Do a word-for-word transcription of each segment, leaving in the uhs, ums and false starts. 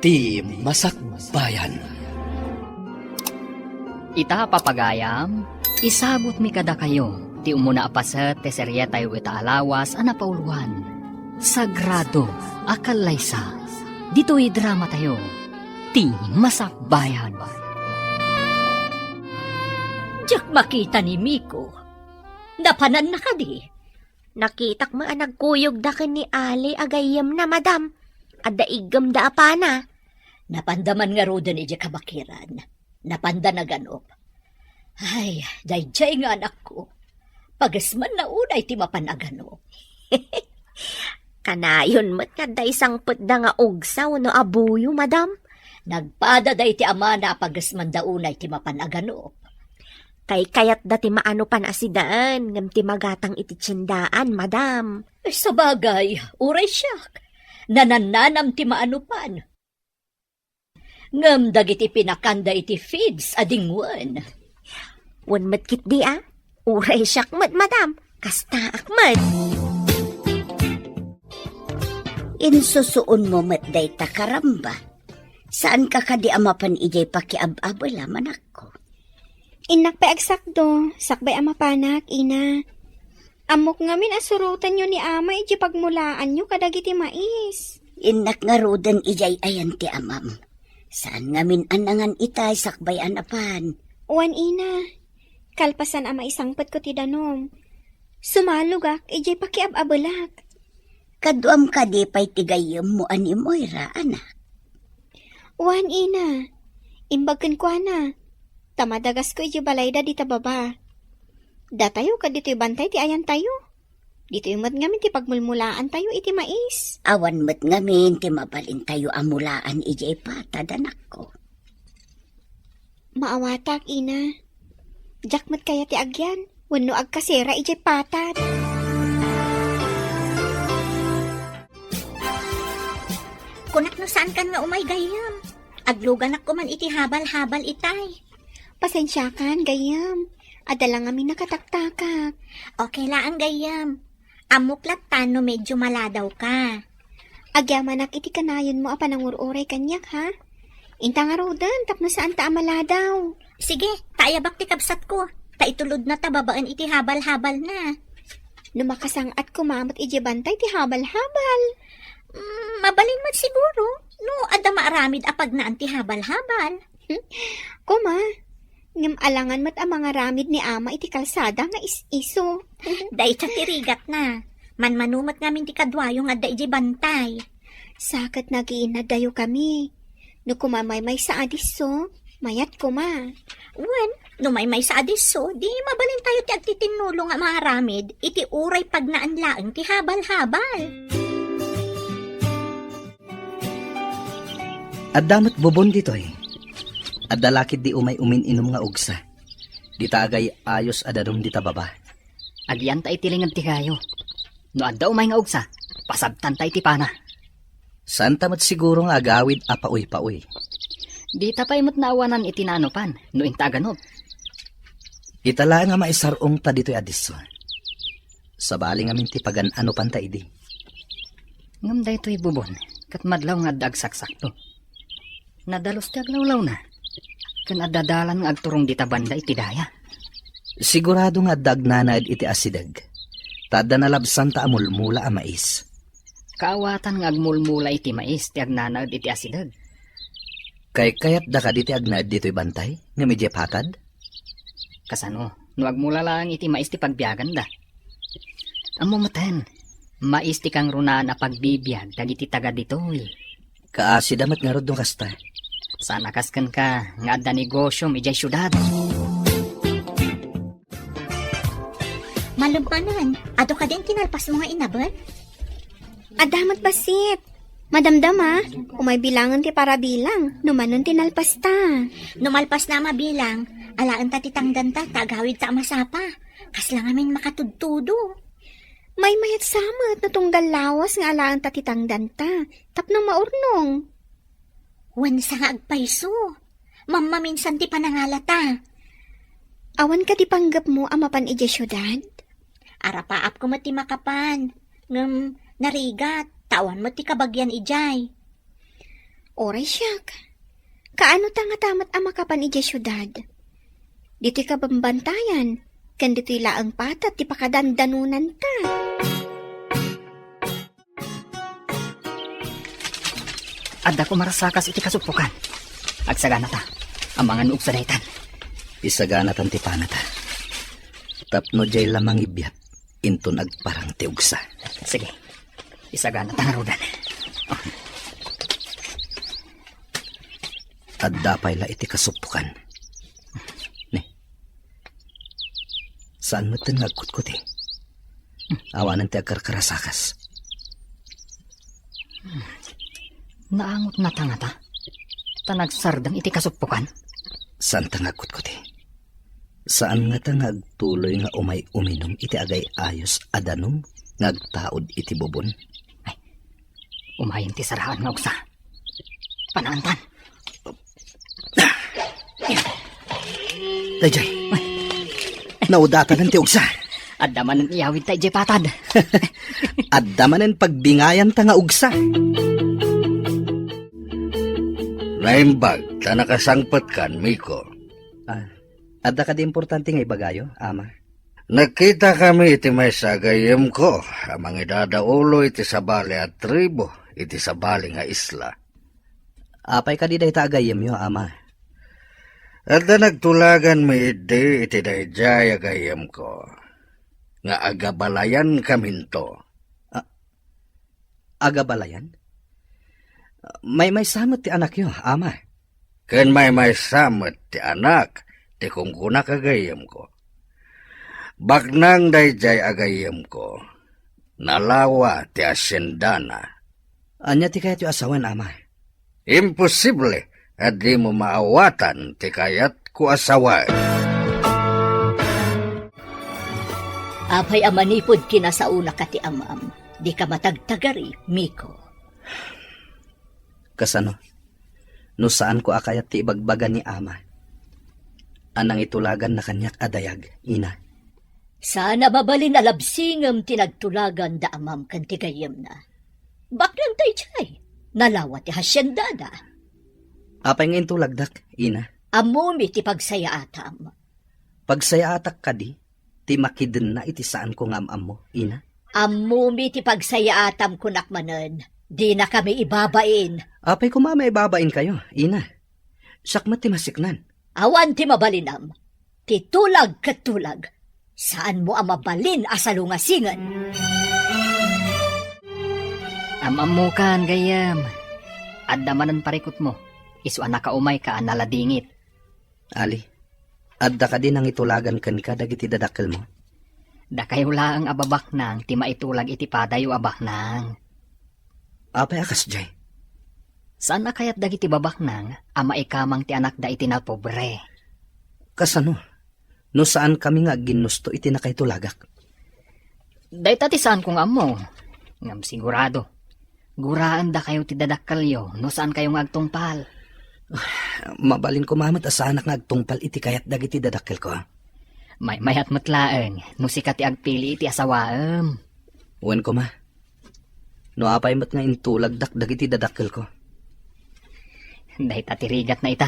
Ti Masakbayan. Ita, papagayam, isagutmi kadakayo ti umuna a paset ti serietayo ita a lawas a napauloan, Sagrado a Kallaysa. Ditoy dramatayo, Ti Masakbayan. Diak makita ni Miko. Napananna kadi? Nakitak met a nagkuyogda ken ni Ali a gayyemna, madam. Adda iggemda a pana. Napanda man ngaruden idiay kabakiran. Napanda naganup. Ay, daydiay nga anakko. Pagesmanna unay ti mapan aganup. Kanayon met nga adda isangpetda nga ugsa wenno abuyo, madam. Nagpada daydi amana a pagesmanda unay ti mapan aganup. Kaykayatda ti maanupan a sidaen ngem ti magatang iti tiendaan, madam. Sabagay, uray siak. Nanannanam ti maanupan. Ngem dagiti pinakanda iti feeds a dingwen. Wen met ketdi a, uray siak met, madam. Kastaak met. Insusuonmo met dayta, karamba. Saanka kadi a mapan idiay pakiab-abel a manakko? Innak pay agsakdo, sakbay a mapanak, ina. Ammok ngamin a surotenyo ni ama idiay pagmulaanyo kadagiti mais. Innak ngaruden idiay ayan ti amam. Saan ngamin a nangan itay sakbay a napan? Wen, ina. Kalpasan a maisangpetko ti danum, sumalogak idiay pakiab-abelak. Kaduam kadi pay ti gayyemmo a ni Moira, anak? Wen, ina. Imbag kenkuana. Ta madagasko idiay balayda dita baba. Datayo ket ditoy bantay ti ayantayo. Ditoy met ngamin ti pagmulmulaantayo iti mais. Awan met ngamin ti mabalintayo a mulaan idiay patad, anakko. Maawatak, ina. Diak met kayat ti agyan wenno agkasera idiay patad. Kunak no saankan nga umay, gayyem. Agluganak koman iti habal-habal itay. Pasensiakan, gayyem. Adda la ngamin nakataktakak. Okay laeng, gayyem. Ammok latta no medyo maladawka. Agyamanak iti kanayonmo a panangur-uray kaniak, ha? Inta ngaruden tapno saanta a maladaw. Sige, ta ayabak ti kabsatko. Ta itulodna ta babaen iti habal-habalna. No makasang-at koma met idiay bantay ti habal-habal. Mm, mabalin met siguro no adda maaramid a pagnaan ti habal-habal. Koma, ngem alangan met a mangaramid ni ama iti kalsada nga is-iso. Dayta ti rigatna. Manmano met ngamin ti kaduayo nga adda idiay bantay. Sa ket nagiinnadayo kami. No koma maymaysa a disso, mayat koma. Wen, no maymaysa a disso, di mabalintayo ti agtitinnulo nga maaramid iti uray pagnaan laeng ti habal-habal. Adda met bubon ditoy. Adda la ketdi umay umin-inum nga ugsa. Dita agay-ayos a danum dita baba. Agyanta iti linged ti kayo. No adda umay nga ugsa, pasabtanta iti pana. Saanta met siguro nga agawid a paoy-paoy. Dita pay met naawanan iti naanupan, no inta aganup. Ita laeng a maisar-ongta ditoy a disso. Sabali ngamin ti pagan-anupanta idi. Ngem daytoy bubon, ket madlaw nga adda agsaksakto. Nadalus ti aglawlawna, ken adda dalan nga agturong dita banda iti daya. Sigurado nga adda agnanaed iti asideg, ta adda nalabsanta a mulmula a mais. Kaawatan nga agmulmula iti mais ti agnanaed iti asideg. Kaykayatda kadi ti agnaed ditoy bantay, ngem idiay patad? Kasano, no agmula laeng iti mais ti pagbiaganda? Ammo meten, mais ti kangrunaan a pagbibiag dagiti taga ditoy. Kaasida met ngarud no kasta. Saan a kas kenka nga adda negosiom idiay siudad. Malem manen, adu kadin ti nalpasmo nga inabet? Adda met bassit. Madamdama, umay bilangen ti parabilang, no manen ti nalpasta. No malpasna a mabilang, alaenta ti tangdanta, ta agawidta a masapa. Kasla ngamin makatudtudo. Maymayat sa met no tunggal lawas nga alaenta ti tangdanta, tapno maurnong. Wen sa nga agpayso. Mammaminsan ti panangalata. Awan kadi panggepmo a mapan idiay siudad? Arapaapko met ti makapan, ngem narigat, ta awan met ti kabagian idiay. Uray siak. Kaano ta ngata met a makapan idiay siudad? Ditoy kabambantayan, ken ditoy laeng patad ti pakadandanonanta. Adda koma rasakas iti kasuppokan. Agsaganata. Amangan no ugsa daytan. Isaganatan ti panata. Tapno diay la mangibiat, inton agparang ti ugsa. Sige. Isaganata ngaruden. Adda pay la iti kasuppokan. Ni. Saan metten nga agkutkuti? Awanen ti agkarkarasakas. Naangotnata ngata? Ta nagsardeng iti kasuppokan? Saanta nga agkutkuti. Saan ngata nga agtuloy nga umay uminum iti agay-ayos a danum nga agtaud iti bubon? Ay, umayen ti saraan nga ugsa. Panaantan. Daydiay. Naudatanan ti ugsa. Adda manen iyawidta idiay patad. Adda manen pagbingayanta nga ugsa. Naimbag ta nakasangpetkan, Miko. Ah, adda kadi importante nga ibagayo, Ama? Nagkitakami iti maysa a gayyemko a mangidadaulo iti sabali a tribu iti sabali nga isla. Apay kadi dayta a gayyemyo, Ama? Adda nagtulaganmi idi iti daydiay a gayyemko nga agabalayankaminto. A-, agabalayan? Maymaysa met ti anakyo, Ama. Ken maymaysa met ti anak ti kunkunak a gayyemko. Baknang daydiay a gayyemko, nalawa ti haciendana. Ania ti kayatyo a sawen, Ama? Imposible a dimo maawatan ti kayatko a sawen. Apay a manipud kinasaonaka ti amam, dika matagtagari, Miko. Kasano? No saanko a kayat ti ibagbaga ni Ama a nangitulaganna kaniak a dayag, Ina. Saan a mabalin a labsingem ti nagtulagan da amam ken ti gayyemna. Baknang daydiay, nalawa ti haciendada. Apay nga intulagdak, Ina? Ammomi ti pagsayaatam. Pagsayaatak kadi ti makidenna iti saanko nga am-ammo, Ina? Ammomi ti pagsayaatam, kunak manen, dinakami ibabain. Apay koma maibabainkayo, Ina? Siak met ti masiknan. Awan ti mabalinam. Ti tulag ket tulag. Saanmo a mabalin a salungasingen. Am-ammokan, gayyem. Adda manen parikutmo. Isu a nakaumayka a naladingit. Ali, adda kadi nangitulagan kenka dagiti dadakkelmo? Dakayo laeng a babaknang ti maitulag iti padayo a baknang. Apay a kasdiay? Saan a kayat dagiti babaknang a maikamang ti anakda iti napobre. Kasano? No saankami nga agginnusto iti nakaitulagak? Dayta ti saanko nga ammo. Ngem sigurado, guraendakayo ti dadakkelyo no saankayo nga agtungpal. Mabalin koma met a saanak nga agtungpal iti kayat dagiti dadakkelko. Maymayat met laeng no sika ti agpili iti asawaem. Wen koma, no apay met nga intulagdak dagiti dadakkelko. Dayta ti rigatna ita.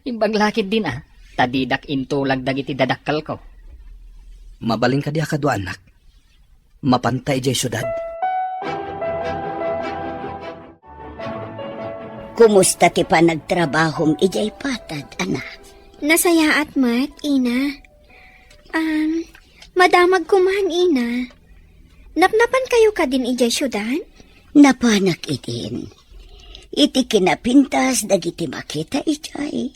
Imbag la ketdin a, ta didak intulag dagiti dadakkelko. Mabalin kadi a kaduaannak? Mapanta idiay siudad. Kumusta ti panagtrabahom idiay patad, anak? Nasayaat met, Ina. Um, madamag koman, Ina. Napnapankayo kadin idiay siudad? Napanak idin. Iti kinapintas dagiti makita idiay,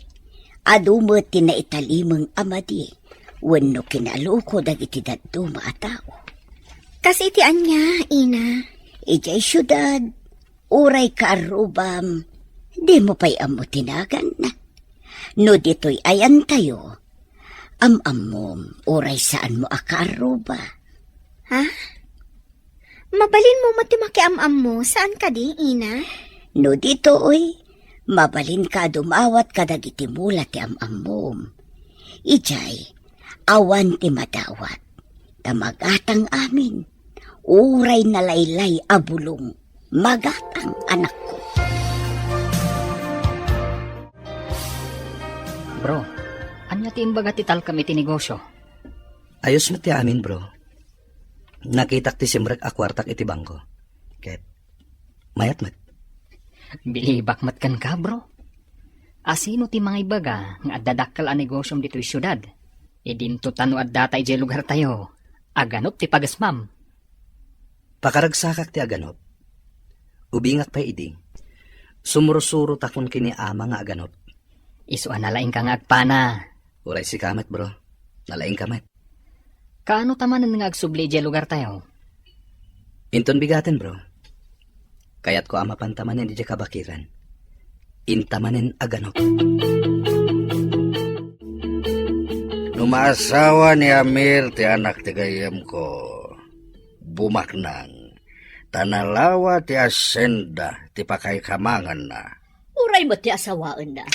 adu met ti naitalimeng a madi wenno kinaluko dagiti dadduma a tao. Kas iti ania, Ina? Idiay siudad, uray kaarrubam, dimo pay ammo ti naganna. No ditoy ayantayo, am-ammom uray saanmo a kaarruba. Ha? Mabalinmo met ti makiam-ammo, saan kadi, Ina? No ditoy, mabalinka a dumawat kadagiti mula ti am-ammom. Idiay, awan ti madawat, ta magatang amin. Uray nalaylay a bulong, magatang, anakko. Bro, ania ti imbaga ti talkem iti negosyo? Ayos met ti amin, bro. Nakitak ti simrek a kuartak iti bangko. Ket mayat met. Bilibak met kenka, bro. Asino ti mangibaga nga adda dakkel a negosyom ditoy siudad? Idinto ta no addata idiay lugartayo, aganop ti pagesmam. Pakaragsakak ti aganop. Ubingak pay idi. Sumursurotakon ken ni ama nga aganop. Isu a nalaingka nga agpana. Uray sika met, bro. Nalaingka met. Kaano ta manen nga agsubli idiay lugartayo? Inton bigaten, bro. Kayatko a mapanta manen idiay kabakiran. Inta manen aganop. No maasawa ni Amir ti anak ti gayyemko, bumaknang, ta nalawa ti asenda ti pakaikamanganna. Uray met ti asawaenna.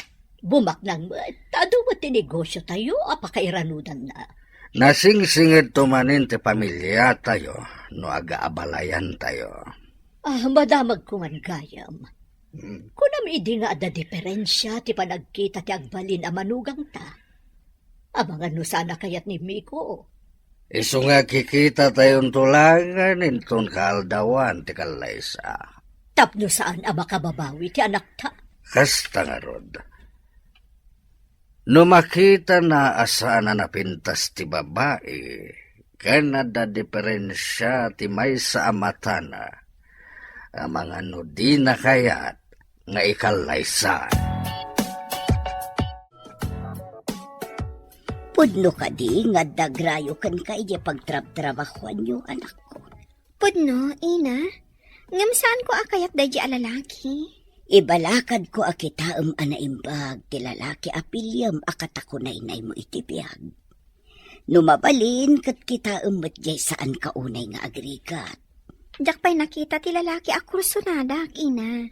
Bumaknang met, ta adu met ti negosyotayo a pakairanudanna. Nasingsingedto manen ti pamiliatayo no agaabalayantayo. Ah, madamagko ngan gayam. Hmm. Kunam idi nga adda diferensia ti panagkita ti agbalin a manugangta. Amangan no saan a kayat ni Miko. Isu nga kikitatayon tulangen inton kaaldawan ti kallaysa. Tapno saan a makababawi ti anakta. Kasta ngarud. No makitana a saan a napintas ti babai, ken adda diferensia ti maysa a matana, amangan no dina kayat nga ikallaysa. Pudno kadi nga adda agrayo kenka idiay pagtrabtrabahoanyo, anakko? Pudno, ina. Ngem saanko a kayat daydi a lalaki. Ibalakadko a kitaem a naimbag ti lalaki a piliem a katakunaynaymo iti biag. No mabalin, ket kitaem met diay saanka unay nga agrigat. Diak pay nakita ti lalaki a kursonadak, ina.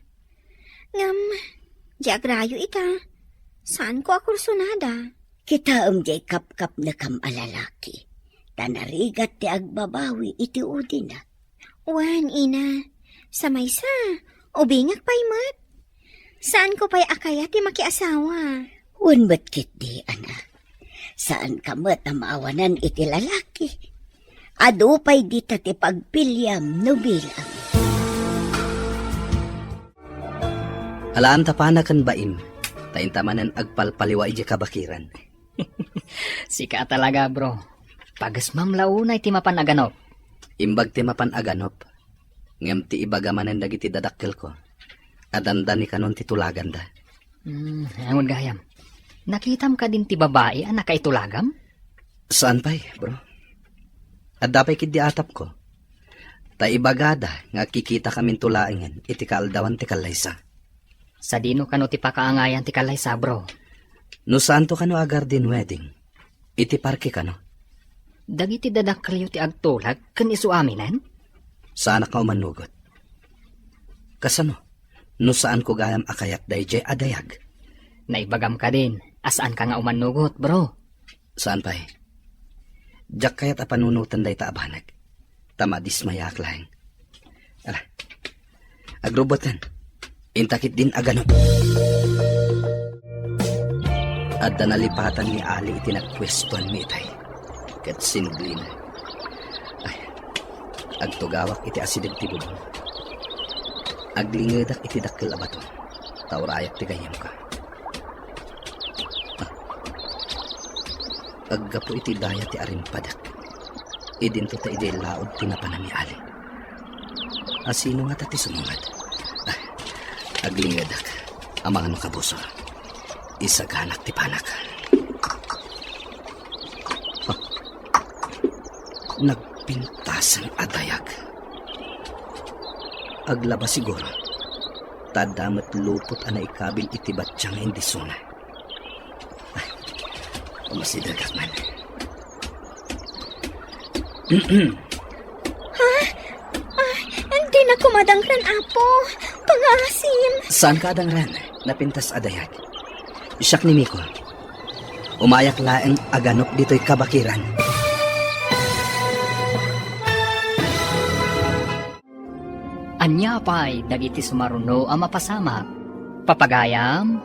Ngem, di agrayo ita. Saanko a kursunada. Kitaem diay kapkapnekam a lalaki. Ta narigat ti agbabawi iti udina. Wen, ina. Sa maysa, ubingak pay met. Saanko pay a kayat ti makiasawa. Wen met ketdi, anak. Saanka met a maawanan iti lalaki. Adu pay dita ti pagpiliam no bilang. Alaanta pana ken baim, ta inta manen agpalpaliwa idiay kabakiran. Sika talaga, bro. Pagesmam la unay ti mapan aganop. Imbag ti mapan aganop. Ngem ti ibaga manen dagiti dadakkelko, a dandani kanon ti tulaganda. Hmm, awan gayam. Nakitam kadin ti babai a nakaitulagam? Saan pay, bro. Adda pay ketdi atapko. Ta ibagada nga agkikitakaminto laengen iti kaaldawan ti kallaysa. Sadino kano ti pakaangayan ti kallaysa, bro? No saanto kano a garden wedding, iti parke kano. Dagiti dadakkelyo ti agtulag ken isu aminen? Saanak nga umannugot. Kasano? No saanko gayam a kayat daydiay a dayag? Naibagam kadin a saanka nga umannugot, bro. Saan pay? Diak kayat a panunoten dayta a banag. Ta madismayaak laeng. Ala. Agrubboten. Inta ketdin aganop. Adda nalipatan ni Ali iti nagpuestoanmi itay. Ket sinublina. Ay, agtugawak iti asideg ti bubong. Aglingedak iti dakkel a bato. Ta urayak ti gayyemko. Ah. Aggapu iti daya ti arimpadek. Idinto ta idiay laud ti napanan ni Ali. Asino ngata ti sumungad? Ah, aglingedak. Amangan no kabuso. Isaganak ti panak. Ah. Nagpintasen a dayag. Aglaba siguro. Ta adda met lupot a naikabil iti batya nga indisona. Ay, umasidegak man. Ha? Ay, dinak kumadangren, Apo. Pangaasim. Saanka a dangren? Napintas a dayag. Siak ni Miko. Umayak laeng aganop ditoy kabakiran. Ania pay dagiti sumaruno a mapasamak? Papagayam,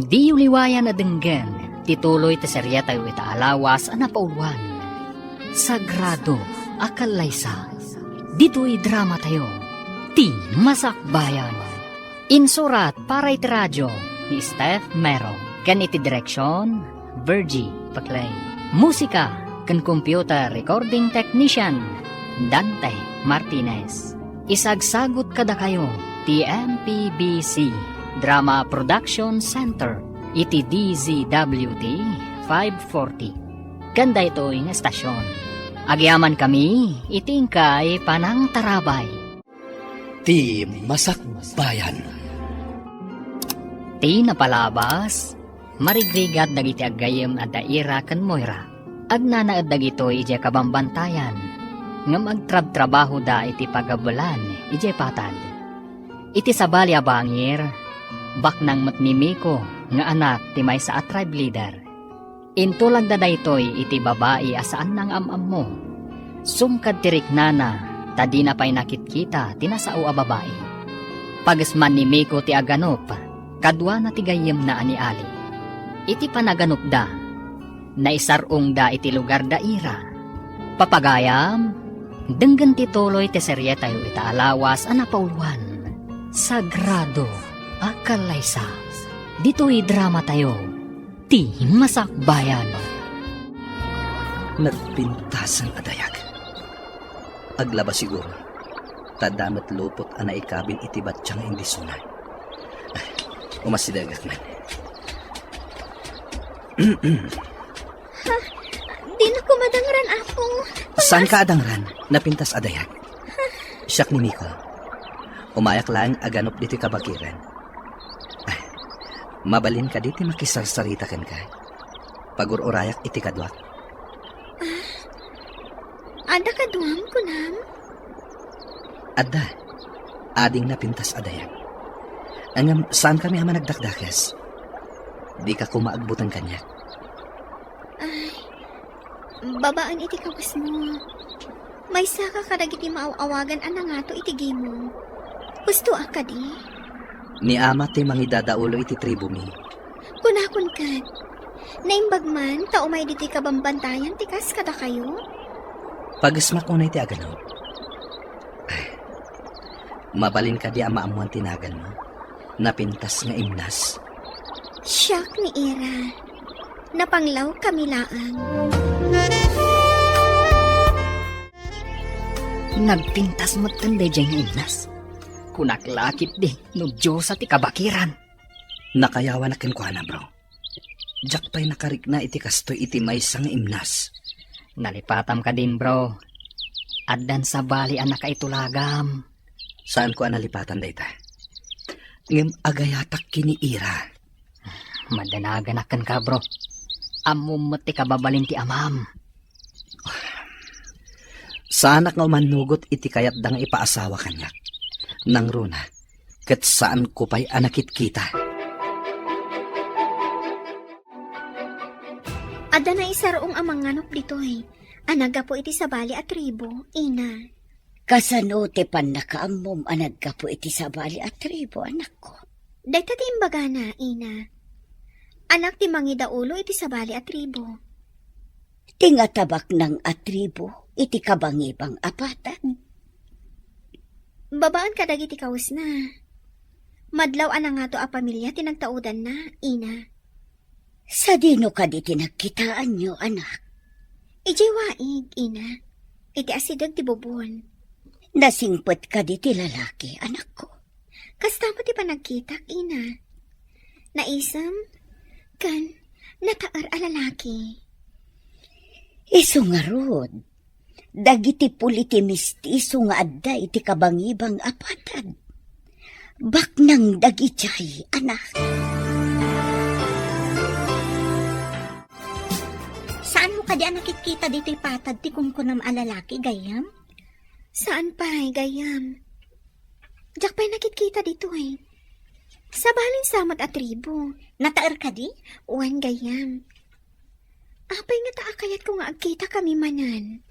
diyo liwayan a denggen Ti tuloy ti serietayo ita a lawas a napauluan, Sagrado a Kallaysa. Ditoy dramatayo, Ti Masakbayan. Insurat para iti radio ni Steph Mero, ken iti direksion, Virgie Paclay. Musika ken computer recording technician, Dante Martinez. Isagsagut kadakayo ti M P B C Drama Production Center iti D Z W T five forty. Ken daytoy nga estasion, agyamankami iti inkay panangtarabay. Ti Masakbayan. Ti napalabas, marigrigat dagiti aggayyem a da Ira ken Moira. Agnanaed dagitoy idiay kabambantayan, ngem agtrabtrabahoda iti pagabelan idiay patad. Iti sabali a bangir, baknang met ni Miko nga anak ti maysa a tribe leader. Intulagda daytoy iti babai a saanna nga am-ammo. Sumkad ti riknana, ta dina pay nakitkita ti nasao a babai. Pagesman ni Miko ti aganup, kaduana ti gayyemna a ni Ali. Iti panaganupda, naisar-ongda iti lugar da Ira. Papagayam, denggen ti tuloy ti serietayo ita a lawas a napauluan, Sagrado a Kallaysa. Ditoy dramatayo, Ti Masakbayan. Nagpintasen a dayag. Aglaba siguro, ta adda met lupot a naikabil iti battiang indisuna. Ay, umasidegak man. Ha? Dina koma dangran, Apo. Saan ka a dangran? Napintas a dayag. Siak ni Miko. Umayak laeng aganup ditoy kabakiran. Ay, mabalin kadi ti makisarsarita kenka? Pagur-urayak iti kaduak. Ah, adda kaduam, kunam? Adda. Ading napintas a dayag. Ngem saankami a managdakdakes. Dika koma agbuteng kaniak. Ay, babaen iti kawesmo. Maysaka kadagiti maaw-awagan a nangato iti gimong. Husto a kadi? Ni ama ti mangidadaulo iti tribomi. Kunakon ket, naimbag man ta umay ditoy kabambantayan ti kas kadakayo? Pagesmak unay ti aganup. Mabalin kadi a maammuan ti naganmo? Napintas nga imnas? Siak ni Ira. Napanglaw kami laeng. Nagpintas metten daydiay nga imnas. Kunak la ketdi no Diosa ti kabakiran. Nakayawanak kenkuana, bro. Diak pay nakarikna iti kastoy iti maysa nga imnas. Nalipatam kadin, bro. Addan sabali a nakaitulagam. Saanko a nalipatan dayta. Ngem agayatak ken ni Ira. Madanaganak kenka, bro. Ammom met ti kababalin ti amam. Saanak nga umannugot iti kayatda nga ipaasawa kaniak. Nangruna, ket saanko pay a nakitkita. Adda naisar-ong a manganup ditoy, a naggapu iti sabali a tribo, ina. Kasano ti pannakaammom a naggapu iti sabali a tribo, anakko? Dayta ti imbagana, ina. Anak ti mangidaulo iti sabali a tribo. Ti ngata baknang a tribo iti kabangibang a patag. Babaen kadagiti kawesna. Madlaw a nangato a pamilia ti nagtaudanna, ina. Sadino kadi ti nagkitaanyo, anak? Idiay waig, ina. Iti asideg ti bubon. Nasingpet kadi ti lalaki, anakko? Kasta met ti panagkitak, ina. Naisem, ken nataer a lalaki. Isu ngarud, dagiti puli ti mistiso nga adda iti kabangibang a patag. Baknang dagidiay, anak. Saanmo kadi a nakitkita ditoy patag ti kunkunam a lalaki, gayyem? Saan pay, gayyem. Diak pay nakitkita ditoy. Sabalin sa met a tribo. Nataer kadi? Wen, gayyem. Apay ngata a kayatko nga agkitakami manen?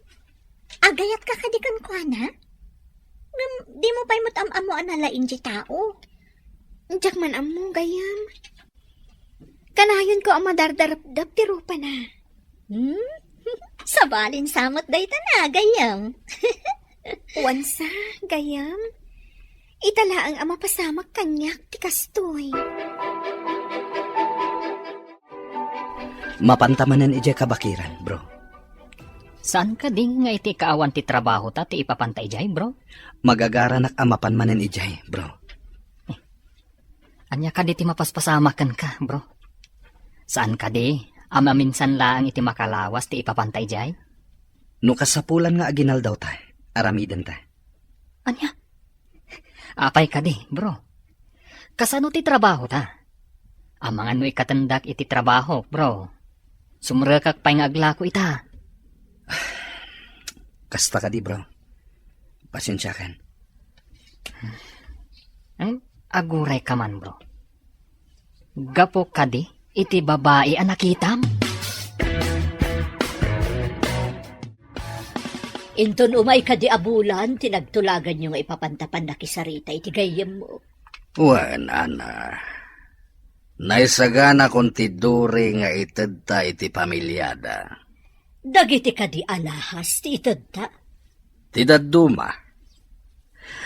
Agayatka kadi kenkuana? Ngem dimo pay met am-ammo a nalaing ti tao. Diak man ammo, gayyem. Kanayonko a madardarepdep ti rupana. Hmm? Sabalin sa met dayta na, gayyem. Wen sa, gayyem. Ita laeng a mapasamak kaniak ti kastoy. Mapanta manen idiay kabakiran, bro. Saan kadi nga iti kaawan ti trabahota ti ipapanta idiay, bro? Magagaranak a mapan manen idiay, bro. Ania kadi ti mapaspasamak kenka, bro? Saan kadi a maminsan laeng iti makalawas ti ipapanta idiay? No kasapulan nga aginaldawta, aramidenta. Ania? Apay kadi, bro? Kasano ti trabahota? Amangan no ikatendak iti trabahok, bro. Sumrekak pay nga aglako ita. Kasta kadi, bro. Pasensiakan. Hmm? Aguray ka man, bro. Gapu kadi iti babai a nakitam? Inton umay kadi a bulan ti nagtulaganyo nga ipapanta pannakisarita iti gayyemmo? Wen, Ana. Naisaganakon ti duri nga itedta iti pamiliada. Dagiti kadi alahas ti itedta? Ti dadduma.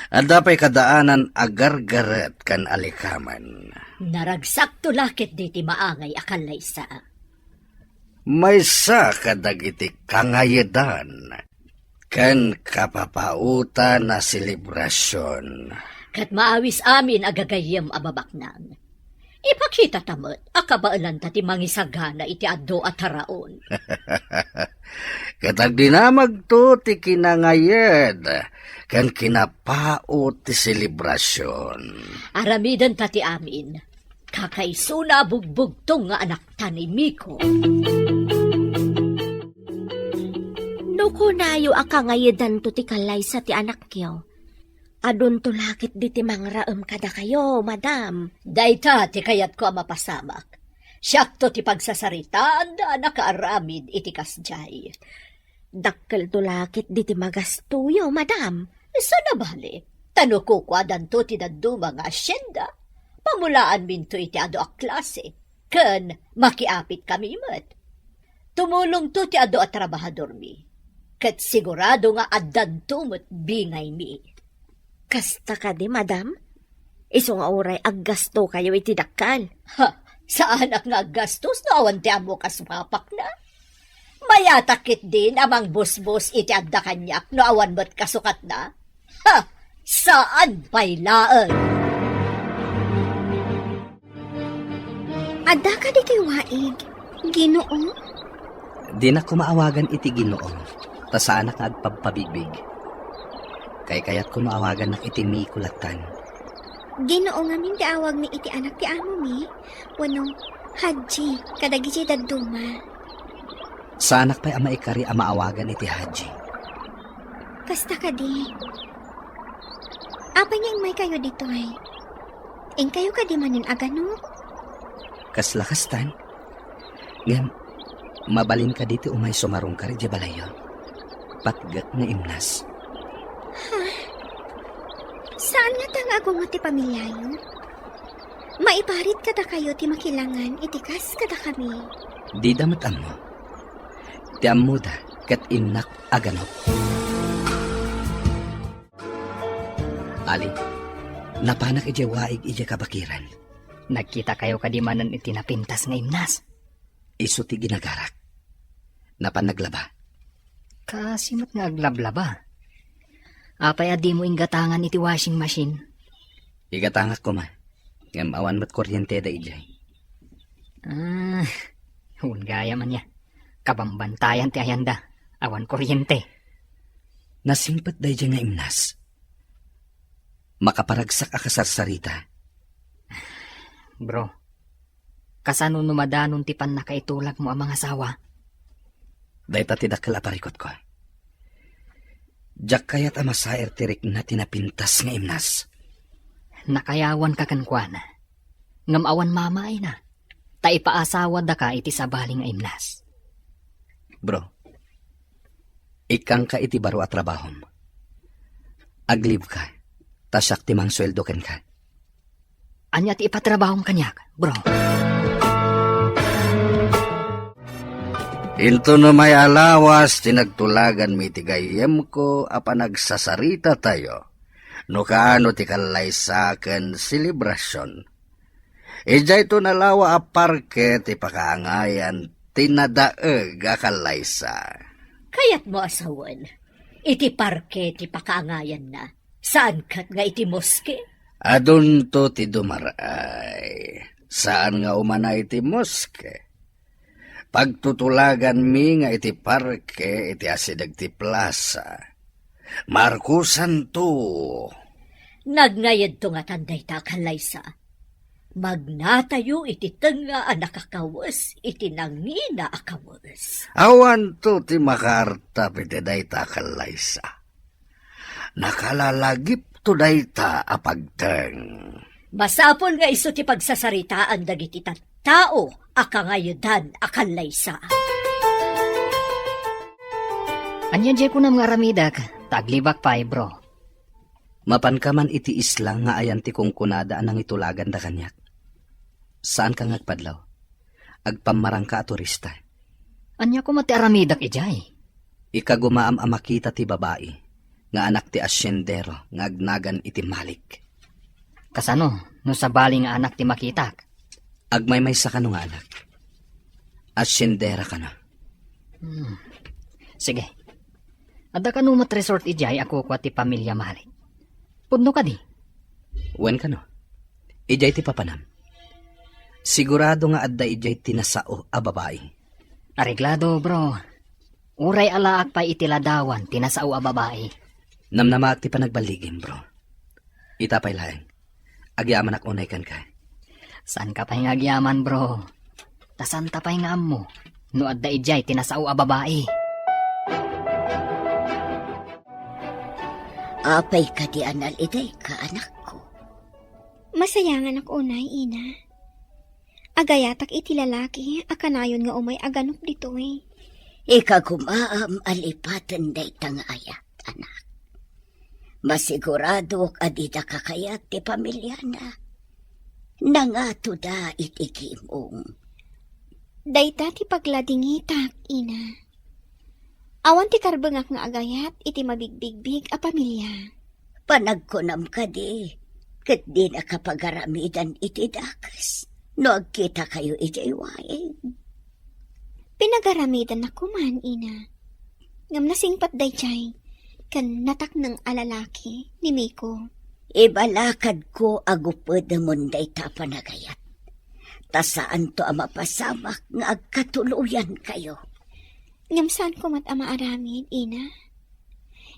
Adda pay kadaanan a gargaret ken alikamen. Naragsakto la ketdi ti maangay a kallaysa. Maysa kadagiti kangayedan ken kapapaotan a selebrasion. Ket maawis amin a gagayyem a babaknang. Ipakitata met a kabaelanta ti mangisagana iti adu a taraon. Ket agdinamagto ti kinangayed ken kinapaot ti selebrasion. Aramidenta ti amin. Kakaisuna a bugbugtong nga anakta ni Miko. No kunayo a kangayedanto ti kallaysa ti anakyo, adunto la ketdi ti mangraem kadakayo, madam. Dayta ti kayatko a mapasamak. Siakto ti pagsasaritaan da a nakaaramid iti kasdiay. Dakkelto la ketdi ti magastoyo, madam. Isu a bale, ta no kukuadanto ti dadduma nga asienda, pamulaanminto iti adu a klase, ken makiapitkami met. Tumulongto ti adu a trabahadormi, ket sigurado nga addanto met bingaymi. Kasta kadi, madam? Isu nga uray aggastokayo iti dakkel. Ha, saanak nga aggastos no awan ti ammok a sumapakna. Mayatak ketdin a mangbusbos iti adda kaniak no awan met kasukatna. Ha, saan pay laeng. Adda kadi toy waig, Ginoo? Dinak koma awagan iti Ginoo, ta saanak nga agpabpabigbig. Kaykayatko no awagannak iti Miko lattan. Ginoo ngamin ti awagmi iti anak ti amomi, wenno Hadji kadagiti dadduma. Saanak pay a maikari a maawagan iti Hadji. Kasta kadi. Apay nga immaykayo ditoy? Inkayo kadi manen a ganok? Kasla kastan. Ngem, mabalin kadi ti umay sumarungkar idiay balayyo? Patgek nga imnas. Ha? Saan ngata nga agungo ti pamiliayo? Maiparit kadakayo ti makilangan iti kas kadakami. Dida met ammo. Ti ammoda ket innak a ganok. Ali, napanak idiay waig idiay kabakiran. Nagkitakayo kadi manen iti napintas nga imnas? Isu ti ginagarak. Napan naglaba. Kaasi met nga aglablaba. Apay a dimo inggatangan iti washing machine? Igatangak koma. Ngem awan met kuryente da idiay. Ah, wen gayam ania. Kabambantayan ti ayanda. Awan kuryente. Nasingpet daydiay nga imnas. Makaparagsak a kasarsarita. Bro, kasano no madanon ti pannakaitulagmo a mangasawa? Dayta ti dakkel a parikutko. Diak kayat a masair ti rikna ti napintas nga imnas. Nakayawanka kenkuana, ngem awan mamaayna, ta ipaasawadaka iti sabali nga imnas. Bro, ikkanka iti baro a trabahom. Aglibka, ta siak ti mangsueldo kenka. Ania ti ipatrabahom kaniak, bro? Intono may a lawas ti nagtulaganmi iti gayyemko a panagsasarita tayo, no kaano ti kallaysa ken selebrasion. Idiayto nalawa a parke ti pakaangayan ti nadaeg a kallaysa. Kayatmo a sawen, iti parke ti pakaangayanna, saan ket nga iti moske? Adunto ti dumar-ay. Saan nga umana iti moske. Pagtutulaganmi nga iti parke iti asideg ti plasa. Markusanto. Nagngaydto ngatan dayta a kallaysa. Magnatayo iti tengnga a nakakawes iti nangina a kawes. Awanto ti makaartap iti dayta a kallaysa. Nakalalagipto dayta a pagteng. Masapul nga isu ti pagsasaritaan dagiti tattao a kangaydan a kallaysa. Ania diay kunam nga aramidek, ta aglibak pay, bro. Mapanka man iti isla nga ayan ti kunkunada a nangitulaganda kaniak. Saanka nga agpadlaw. Agpammarangka a turista. Ania koma ti aramidek idiay? Ikagumaam a makita ti babai nga anak ti asyendero nga agnagan iti Malik. Kasano no sabali nga anak ti makitak? Agmaymaysa kano nga anak. Asyendera kano. Hmm. Sige. Adda kano met resort idiay a kukua ti pamilia Malik? Pudno kadi? Wen kano. Idiay ti papanam. Sigurado nga adda idiay ti nasao a babai. Areglado, bro. Uray alaak pay iti ladawan ti nasao a babai. Namnamaak ti panagballigim, bro. Ita pay laeng. Agyamanak unay kenka. Saanka pay nga agyaman, bro. Ta saanta pay nga ammo no adda idiay ti nasao a babai. Apay kadi a nalidayka, anakko? Masayanganak unay, ina. Agayatak iti lalaki a kanayon nga umay aganok ditoy. Ikagumaam a lipaten dayta nga ayat, anak. Masiguradok a dida kakayat ti pamiliana. Nangatoda iti gimong. Dayta ti pagladingitak, ina. Awan ti karbengak nga agayat iti mabigbigbig a pamilia. Panagkunam kadi, ket dinaka pagaramidan iti dakes no agkitakayo idiay waig? Pinagaramidannak koman, ina. Ngem nasingpet daydiay ken natakneng a lalaki ni Miko. Ibalakadko a gupedemon dayta a panagayat. Ta saanto a mapasamak nga agkatuloyankayo. Ngem saanko met a maaramid, ina.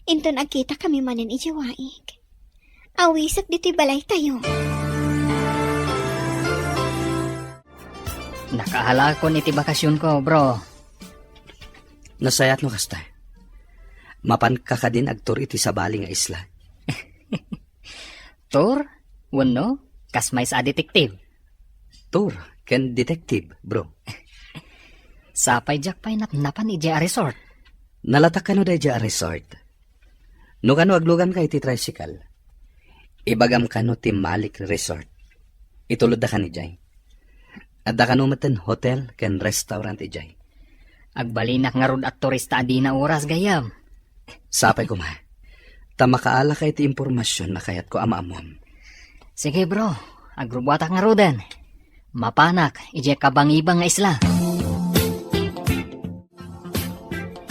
Inton agkitakami manen idiay waig, awisek ditoy balaytayo. Nakaalakon iti bakasionko, bro. Nasayaat no kasta. Mapanka kadin agtur iti sabali nga isla. Tur? Wenno, kas maysa a detective? Tur ken detective, bro. Sapay diak pay napnapan idiay a resort. Nalatak kano daydiay a resort? No kano aglugamka iti tricycle, ibagam kano ti Malik Resort. Itulodda kan idiay. Adda kano metten hotel ken restaurant idiay. Agbalinak ngarud a turista a dina oras gayam. Sapay koma. Ta makaalaka iti impormasion a kayatko a maammom. Sige, bro, agrubuatak ngaruden. Mapanak idiay kabangibang nga isla.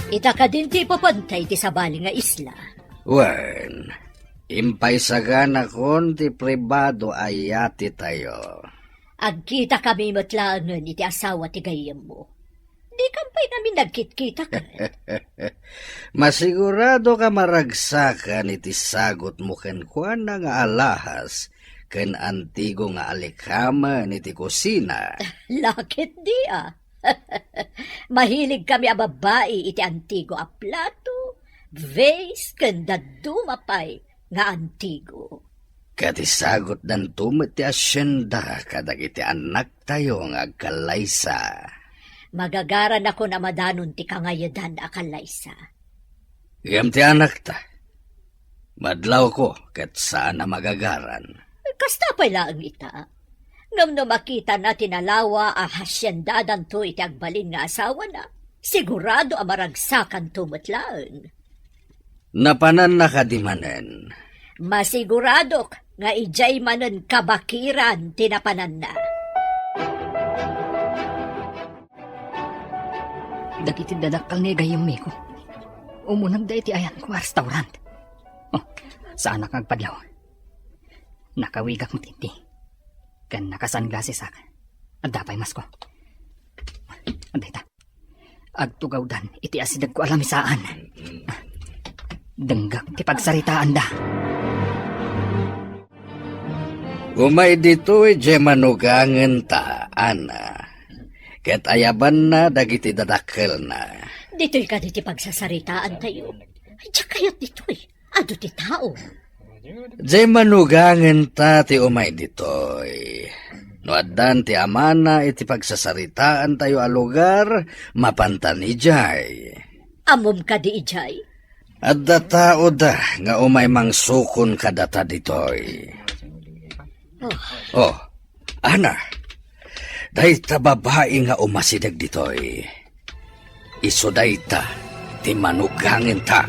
Ita kadin ti ipapanta iti sabali nga isla. Wen, impaisaganakon ti pribado a yatitayo. Agkitakami met laengen iti asawa ti gayyemmo. Dikam pay ngamin nagkitkita ket. Masigurado ka maragsakan iti sagutmo kenkuana nga alahas ken antigo nga alikamen iti kusina. Lakit di a. Mahilig kami a babbai iti antigo a plato, vase, ken dadduma pay nga antigo. Ket isagutdanto met ti asienda kadagiti annaktayo nga agkallaysa. Magagaranakon a madanon ti kangayedan a kallaysa. Ngem ti anakta, madlawko ket saan a magagaran. Kasta pay laeng ita. Ngem no makitana ti nalawa a hasiendadanto iti agbalin nga asawana, Sigurado a maragsakanto met laeng. Napananna kadi manen? Masiguradok nga idiay manen kabakiran ti napananna. Dagiti dadakkel ni gayyem Miko, umunegda iti ayanko a restaurant. Oh, saanak nga agpadlaw. Nakawigak met idi. Ken naka-sunglassesak. Adda pay masko. Adda ita. Agtugawdan iti asidegko a lamisaan. Denggak ti pagsaritaanda. Umay ditoy diay manugangenta, Ana. Ket ayabanna dagiti dadakkelna. Ditoy kadi ti pagsasaritaantayo? Diak kayat ditoy. Adu ti tao. Diay manugangenta ti umay ditoy. No addan ti amana iti pagsasaritaantayo a lugar, mapantan idiay. Ammom kadi idiay? Adda taoda nga umay mangsukon kadata ditoy. Oh. Oh, Ana, dayta babai nga umasideg ditoy. Isu dayta ti manugangenta.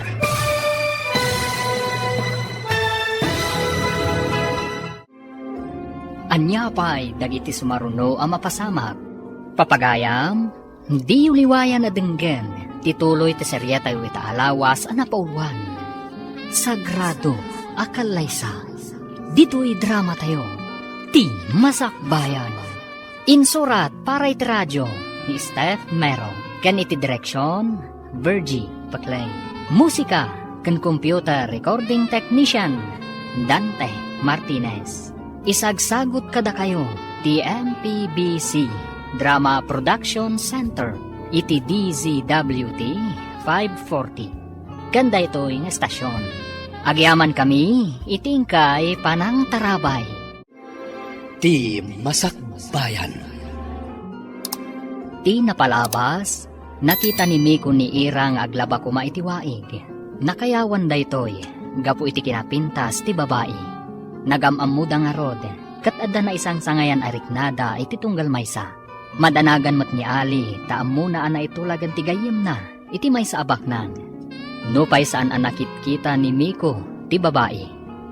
Ania pay dagiti sumaruno a mapasamak? Papagayam, diyo liwayan a denggen ti tuloy ti serietayo ita a lawas a napauluan, Sagrado a Kallaysa. Ditoy dramatayo, Ti Masakbayan. Insurat para iti radio ni Steph Mero ken iti direksion, Virgie Paclay. Musika ken computer recording technician, Dante Martinez. Isagsagut kadakayo ti M P B C Drama Production Center iti D Z W T five forty. Ken daytoy nga estasion, agyamankami iti inkay panangtarabay. Ti Masakbayan. Ti napalabas, nakita ni Miko ni Ira nga aglaba koma iti waig. Nakayawan daytoy gapu iti kinapintas ti babai. Nagam-ammoda ngarud, ket adda naisangsangayan a riknada iti tunggal maysa. Madanagan met ni Ali ta ammona a naitulagan ti gayyemna iti maysa a baknang. Nupay saan a nakitkita ni Miko ti babai,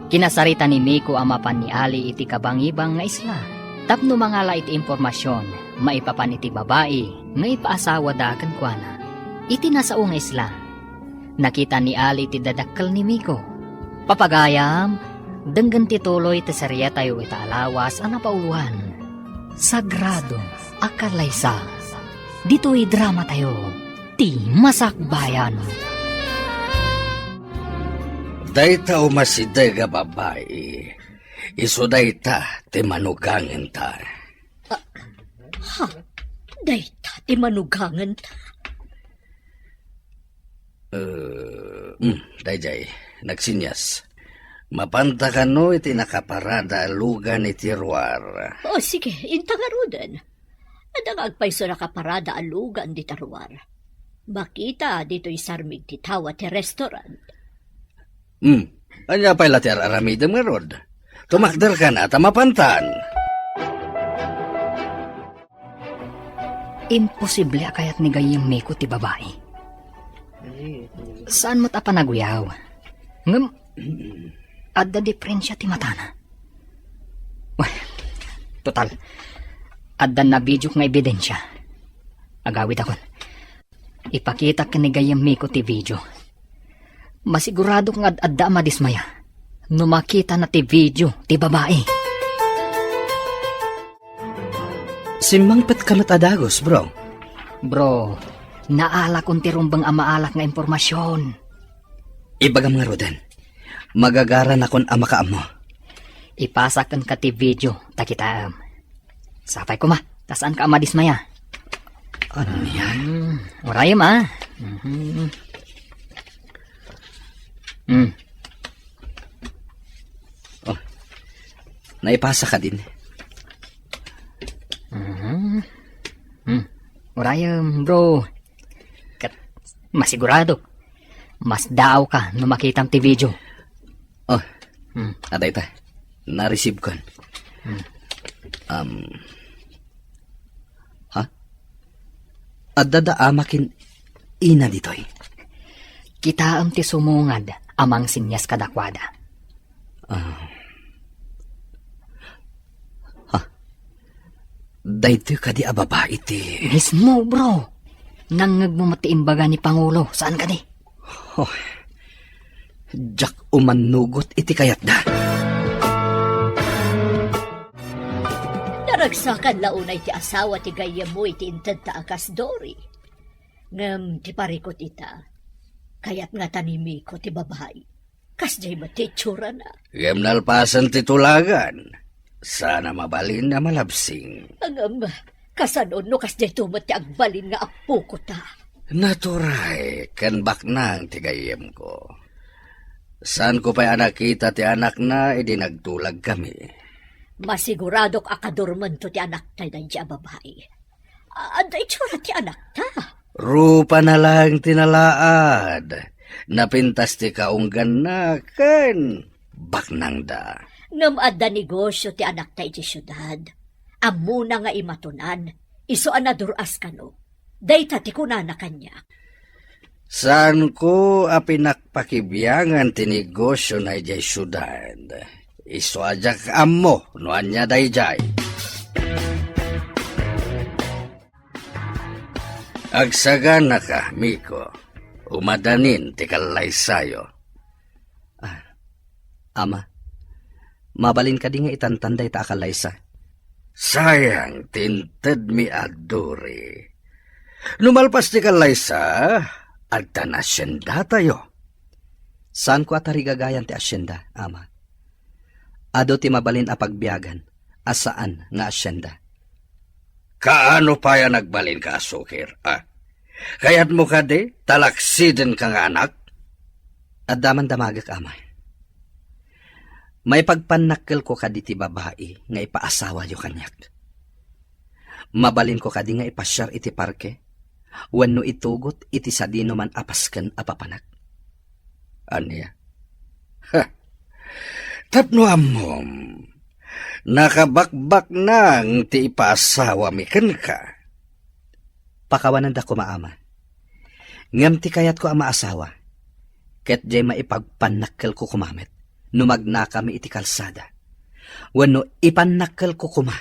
kinasarita ni Miko a mapan ni Ali iti kabangibang nga isla tapno mangala iti impormasion maipapan iti babai nga ipaasawada kenkuana. Iti nasao nga isla, nakita ni Ali ti dadakkel ni Miko. Papagayam, denggen ti tuloy ti serietayo ita a lawas a napauluan, Sagrado a Kallaysa. Ditoy dramatayo, Ti Masakbayan. Dayta umasideg a babai, isu dayta ti manugangenta. Ah, ha? Dayta ti manugangenta? Eh, mm, daydiay, nagsinyas. Mapanta kano iti nakaparada a lugan iti ruar? O, sige, inta ngaruden. Adda nga agpayso nakaparada a lugan dita ruar. Makita ditoy sarmig ti tawa ti restaurant. Hmm, ania pay la ti ar-aramidem ngarud? Tumakder kana ta mapantan. Imposible a kayat ni gayyem Miko ti babai. Saan met a panaguyaw. Ngem, adda diferensia ti matana. Wen, total, adda nabidiok nga ebidensia. Agawidakon. Ipakitak ken ni gayyem Miko ti video. Masiguradok nga ad-adda a madismaya no makitana ti video ti babai. Simmangpetka met a dagus, bro. Bro, naalakon ti rumbeng a maalak nga impormasion. Ibagam ngaruden, magagaranakon a makaammo. Ipasak kenka ti video ta kitaem. Sapay koma, ta saanka a madismaya. Ania? Hmm, urayem, a. Mhm. Hmm. Oh, naipasaka din. Mhm. Hmm. Urayem, bro. Ket masiguradok, masdaawka no makitam ti video. Oh, hmm. Adda ita. Na-receive kon. Hmm. Um, ha? Adda da ama ken Ina ditoy. Kitaem ti sumungad a mangsinyas kadakuada. Ah. Ha? Daytoy kadi a babai ti Mismo, bro. Nangngegmo met ti imbaga ni Pangulo, saan kadi? Oh, diak umannugot iti kayatda. Naragsakan la unay ti asawa ti gayyemmo iti intedta a kas Dory. Ngem ti parikut ita, kayat ngata ni Miko ti babai. Kasdiay met ti itsurana. Ngem nalpasen ti tulagan, saan a mabalin a malabsing. Ngem, kasano no kasdiay to met ti agbalin nga apoko ta? Naturay ken baknang ti gayyemko. Saanko pay a nakita ti anakna idi nagtulagkami. Masiguradok a kadurmento ti anakta daydi a babai. Adda itsura ti anakta. Rupana laeng ti nalaad. Napintas ti kaungganna ken baknangda. Ngem adda negosio ti anakta iti siudad. Ammona nga imatonan, isu a nadur-as kano. Dayta ti kunana kaniak. Saanko a pinakpakibiangan ti negosiona idiay siudad. Isu a diak ammo no ania daydiay. Agsaganaka, Miko. Umadanin ti kallaysayo. Ah, Ama, mabalin kadi nga itantan dayta a kallaysa? Sayang ti intedmi a Dory. No malpas ti kallaysa, addan asyendatayo. Saanko a tarigagayan ti asyenda, Ama. Adu ti mabalin a pagbiagan a saan nga asyenda. Kaano pay a nagbalinka a sukir, a? Kayatmo kadi, talaksidenka nga anak? Adda man damagek, Ama. Maipagpannakkelko kadi ti babai nga ipaasawayo kaniak. Mabalinko kadi nga ipasiar iti parke wenno itugot iti sadinoman a pasken a papanak? Ania? Ha! Tapno ammom, nakabakbaknang ti ipaasawami kenka. Pakawananda koma, Ama. Ngem ti kayatko a maasawa, ket diay maipagpannakkelko koma met no magnakami iti kalsada, wenno ipannakkelko koma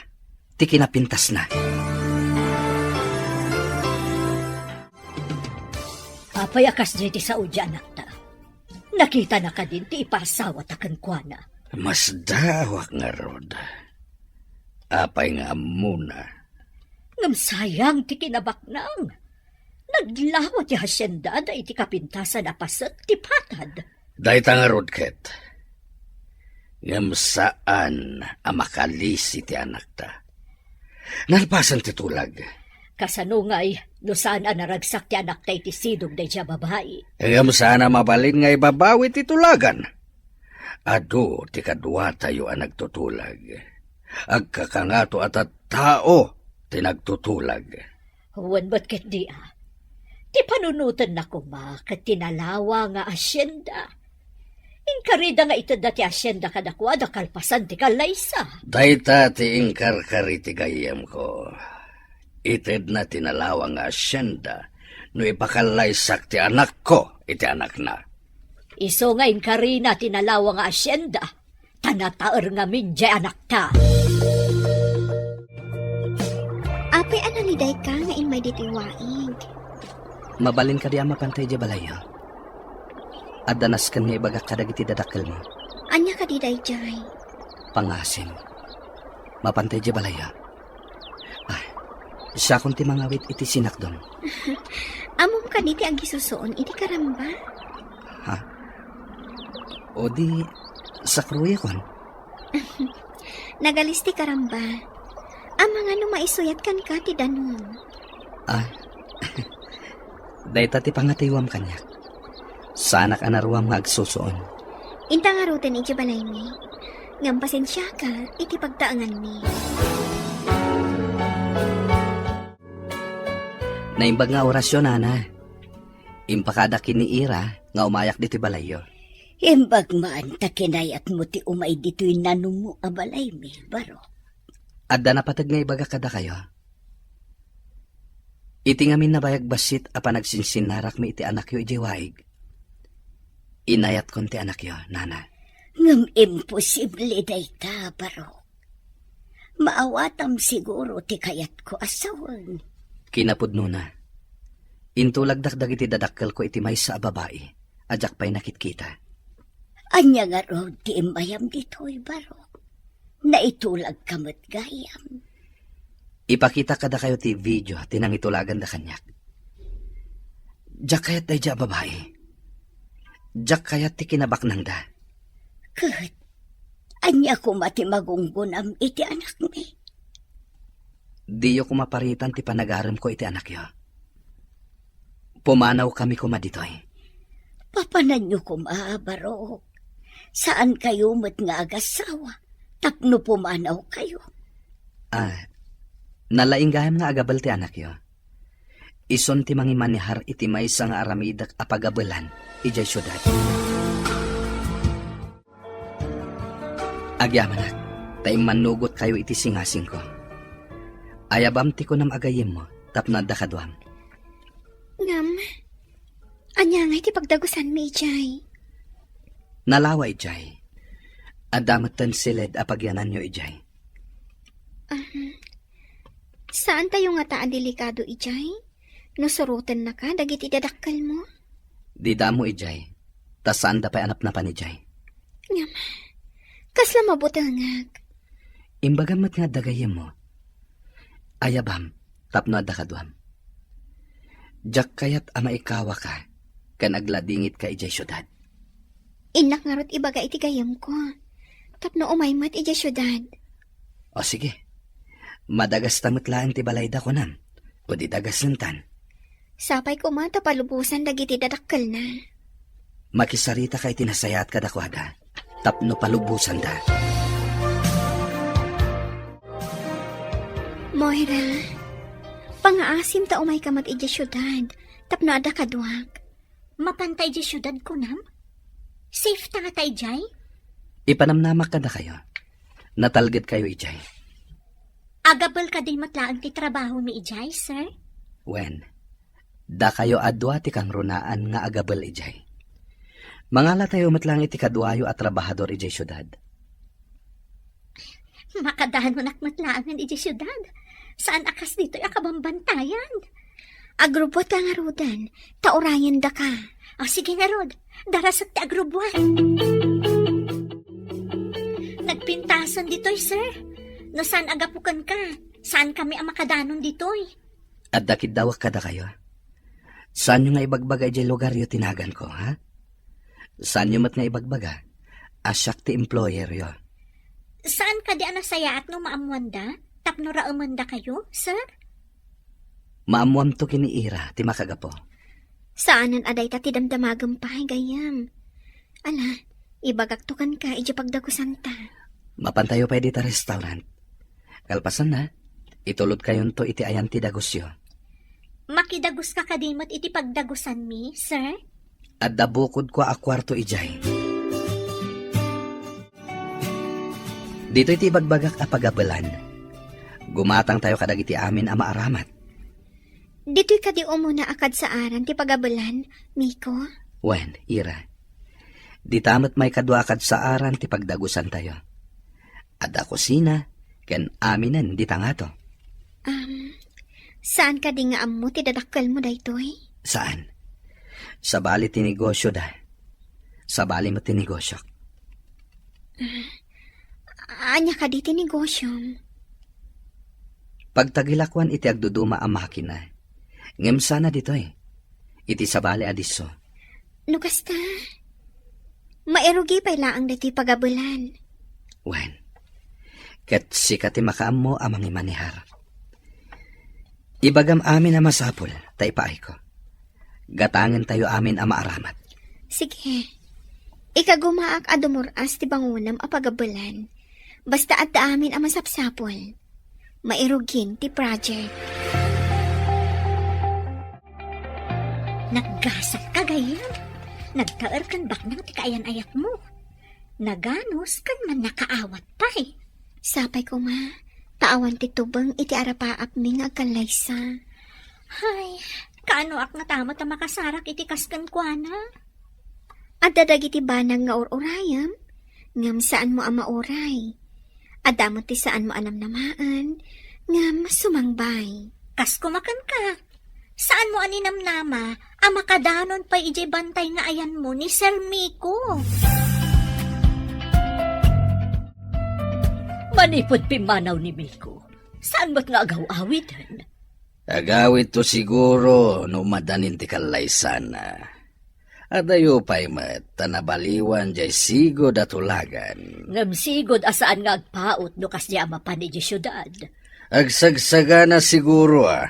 ti kinapintasna. Apay a kasdiay ti sao ti anakta? Nakitana kadin ti ipasawata kenkuana? Masdaawak ngarud. Apay nga ammona? Ngem sayang ti kinabaknang. Naglawa ti haciendada iti kapintasan a paset ti patad. Dayta ngarud ket. Ngem saan a makalisi ti anakta. Nalpasen ti tulag. Kasano ngay no saan a naragsak ti anakta iti sidong daydiay a babai? Ngem saan a mabalin nga ibabawi ti tulagan. Adu ti kaduatayo a nagtutulag. Agkakangato a tattao ti nagtutulag. Wen met ketdi a, ti panunotenna koma ket ti nalawa nga asienda. Inkarida nga itedda ti asienda kadakuada kalpasan ti kallaysa. Dayta ti inkarkari ti gayyemko. Itedna ti nalawa nga asienda no ipakallaysak ti anakko iti anakna. Isu nga inkarina ti nalawa nga asienda, ta nataer ngamin diay anakta. Apay a nalidayka nga immay ditoy waig? Mabalin kadi a mapantay diay balayyo? Adda nasken nga ibagak kadagiti dadakkelmo. Ania kadi daydiay? Pangasim. Mapantay diay balayyo. Ah, siakon ti mangawit iti sinakdom. Ammom kadi ti agisusuon iti karamba? Ha? O di, sakruyakon? Nagalis ti karamba. Amangan no maisuyat kenka ti danum. Ah, dayta ti pangatiwam kaniak. Saanak a naruam nga agsusuon. Inta ngaruden idiay balaymi. Ngem pasensiaka iti pagtaenganmi. Naimbag nga orasyo, nana. Impakadak ken ni Ira nga umayak ditoy balayyo. Imbag man ta kinayatmo ti umay ditoy nanummo a balaymi, Barok. Adda napateg nga ibagak kadakayo. Iti ngamin nabayag bassit a panagsinsinnarakmi iti anakyo idiay waig, inayatkon ti anakyo, nana. Ngem imposible dayta, Barok. Maawatam siguro ti kayatko a sawen. Kinapudnona, intulagdak dagiti dadakkelko iti maysa a babai a diak pay nakitkita. Ania ngarud ti immayam ditoy, Barok? Naitulagka met gayam. Ipakitak kadakayo ti video ti nangitulaganda kaniak. Diak kayat daydiay a babai. Diak kayat ti kinabaknangda. Ket ania koma ti magunggonam iti anakmi? Diyo koma paritan ti panagaremko iti anakyo. Pumanawkami koma ditoy. Papananyo koma, Barok. Saankayo met nga agasawa tapno pumanawkayo. Ah, nalaing gayam nga agabel ti anakyo. Isun ti mangimanehar iti maysa nga aramidek a pagabelan idiay siudad. Agyamanak, ta immannugotkayo iti singasingko. Ayabam ti kunam a gayyemmo tapno adda kaduam. Ngem, ania ngay ti pagdagusanmi idiay? Nalawa idiay. Adda metten siled a pagyananyo idiay. Um, saantayo ngata a delikado idiay? No surotennaka dagiti dadakkelmo? Dida ammo idiay, ta saanda pay a napnapan idiay. Ngem, kasla mabutengek. Imbagam met nga adda gayyemmo. Ayabam tapno adda kaduam. Diak kayat a maikawaka ken agladingitka idiay siudad. Innak ngarud ibaga iti gayyemko tapno umay met idiay siudad. O sige, madagasta met laeng ti balayda, kunam, o di dagasenta. Sapay koma ta palubosan dagiti dadakkelna. Makisarita ka iti nasayaat kadakuada tapno palubosanda. Moira, pangaasim ta umayka met idiay siudad tapno adda kaduak. Mapanta idiay siudad, kunam? Safe ta ngata idiay? Ipanamnamak kadakayo. Natalgedkayo idiay. Agabel kadi met laeng ti trabahomi idiay, sir? Wen, dakayo a dua ti kangrunaan nga agabel idiay. Mangalatayo met laeng iti kaduayo a trabahador idiay siudad. Makadanonak met laengen idiay siudad. Saan a kas ditoy a kabambantayan. Agrubbuat ka ngaruden, ta urayendaka. O, sige ngarud, darasek ti agrubbuat. Nagpintasen ditoy, sir. No saan a gapu kenka, saankami a makadanon ditoy. Adda kiddawek kadakayo. Saanyo nga ibagbaga idiay lugaryo ti naganko, ha? Saanyo met nga ibagbaga a siak ti employeryo. Saan kadi a nasayaat no maammoanda tapno raemendakayo, sir? Maammoamto ken ni Ira ti makagapu. Saanen a dayta ti damdamagem pay, gayyem. Ala, ibagakto kenka idiay pagdagusanta. Mapantayo pay dita restaurant. Kalpasanna, itulodkayonto iti ayan ti dagusyo. Makidaguska kadi met iti pagdagusanmi, sir? Adda bukodko a kuarto idiay. Ditoy ti ibagbagak a pagabelan. Gumatangtayo kadagiti amin a maaramat. Ditoy kadi umuna a kadsaaran ti pagabelan, Miko? Wen, Ira. Dita met maikadua a kadsaaran ti pagdagusantayo. Adda kusina ken aminen dita ngato. Um, saan kadi nga ammo ti dadakkelmo daytoy? Saan. Sabali ti negosyoda. Sabali met ti negosyok. Ah, ania kadi ti negosyom? Pagtagilakuan iti agduduma a makina. Ngem sana ditoy. Iti sabali a disso. No kasta, mairugi pay laeng daytoy pagabelan. Wen, ket sika ti makaammo a mangimanehar. Ibagam amin a masapul ta ipaayko. Gatangentayo amin a maaramat. Sige. Ikagumaak a dumur-as ti bangonem a pagabelan. Basta adda amin a masapsapul. Mairugin ti project. Naggasat ka, gayyem. Nagtaer ken baknang ti kaayan-ayatmo. Naganus ken mannakaawat pay. Sapay koma, ta awan ti tubeng iti arapaapmi nga agkallaysa. Ay, kaanoak ngata met a makasarak iti kas kenkuana? Adda dagiti banag nga ur-urayem, ngem saanmo a mauray. Adda met ti saanmo a namnamaen, ngem sumangbay. Kas koma kenka, saanmo a ninamnama a makadanon pay idiay bantay nga ayanmo ni Sir Miko. Manipud pimmanaw ni Miko, saan met nga agaw-awiden? Agawidto siguro no madanin ti kallaysana. Adayo pay met ta nabaliwan jay sigud a tulagan. Ngem sigud a saan nga agpaut no kasdiay a mapan idiay siudad. Agsagsagana siguro a,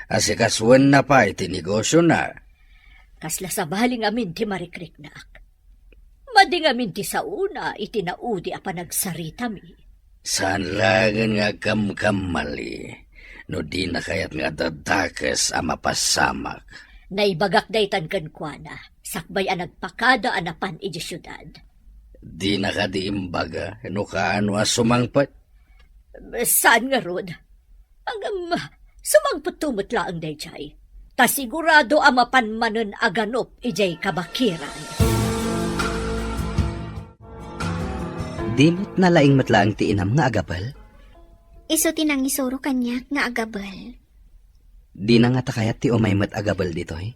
asikasuenna pay ti negosiona. Kasla sabali ngamin ti marikriknak. Madi ngamin ti saona iti naudi a panagsaritami. Saan laengen nga agkamkamali no dina kayat nga adda dakes a mapasamak. Naibagak daytan kenkuana, sakbay a nagpakada a napan idiay siudad. Dina kadi imbaga no kaano a sumangpet? Saan ngarud? Ngem, sumangpetto met laeng daydiay, ta sigurado a mapan manen a ganup idiay kabakiran. Di met nalaing met laeng ti inam nga agabel? Isu ti nangisuro kaniak nga agabel. Dina ngata kayat ti umay met agabel ditoy?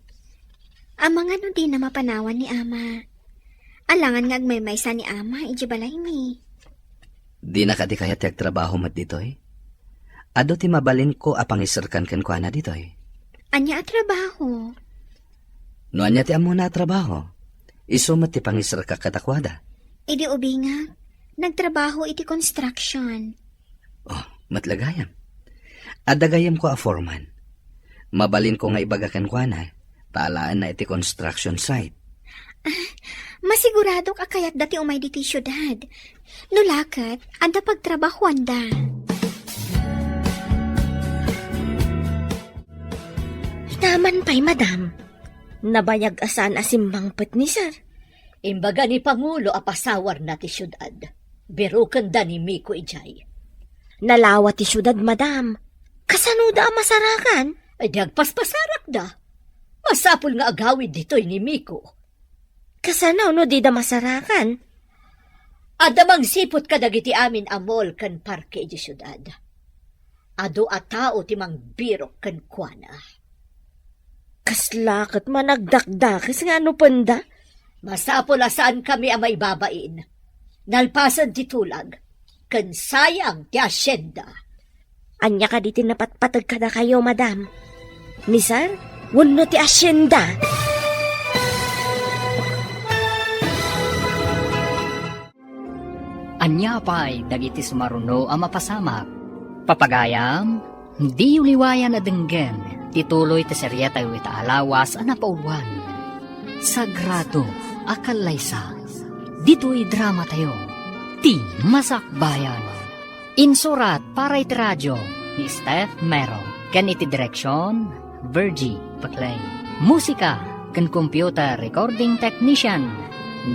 Amangan no dina mapanawan ni Ama. Alangan nga agmaymaysa ni Ama idiay balaymi. Dina kadi kayat ti agtrabaho met ditoy? Adu ti mabalinko a pangiserkan kenkuana ditoy. Ania a trabaho? No ania ti ammona a trabaho, isu met ti pangiserkak kadakuada. Idi ubingak, nagtrabaho iti construction. Oh, met la gayam. Adda gayamko a foreman. Mabalinko nga ibaga kenkuana, ta alaenna iti construction site. Ah, masiguradok a kayatda ti umay ditoy siudad. No la ket, adda pagtrabahoanda. Itaman pay, madam. Nabayag a saan a simmangpet ni sir. Imbaga ni Pangulo a pasawarna ti siudad. Birukenda ni Miko idiay. Nalawa ti siudad, madam. Kasanoda a masarakan? Ay, di agpaspasarakda. Masapul nga agawid ditoy ni Miko. Kasano no dida masarakan? Adda mangsiput kadagiti amin a mall ken parke idiay siudad. Adu a tao ti mangbirok kenkuana. Kasla ket managdakdakes nga anupenda? Masapul a saankami a maibabain. Nalpasen ti tulag, ken sayang ti asienda. Ania kadi ti napatpateg kadakayo, madam? Ni sir wenno ti asienda? Ania pay dagiti sumaruno a mapasamak? Papagayam, diyo liwayan a denggen ti tuloy ti serietayo ita a lawas a napauluan, Sagrado a Kallaysa. Ditoy dramatayo, Ti Masakbayan. Insurat para iti radio ni Steph Mero ken iti direksion, Virgie Paclay. Musika ken computer recording technician,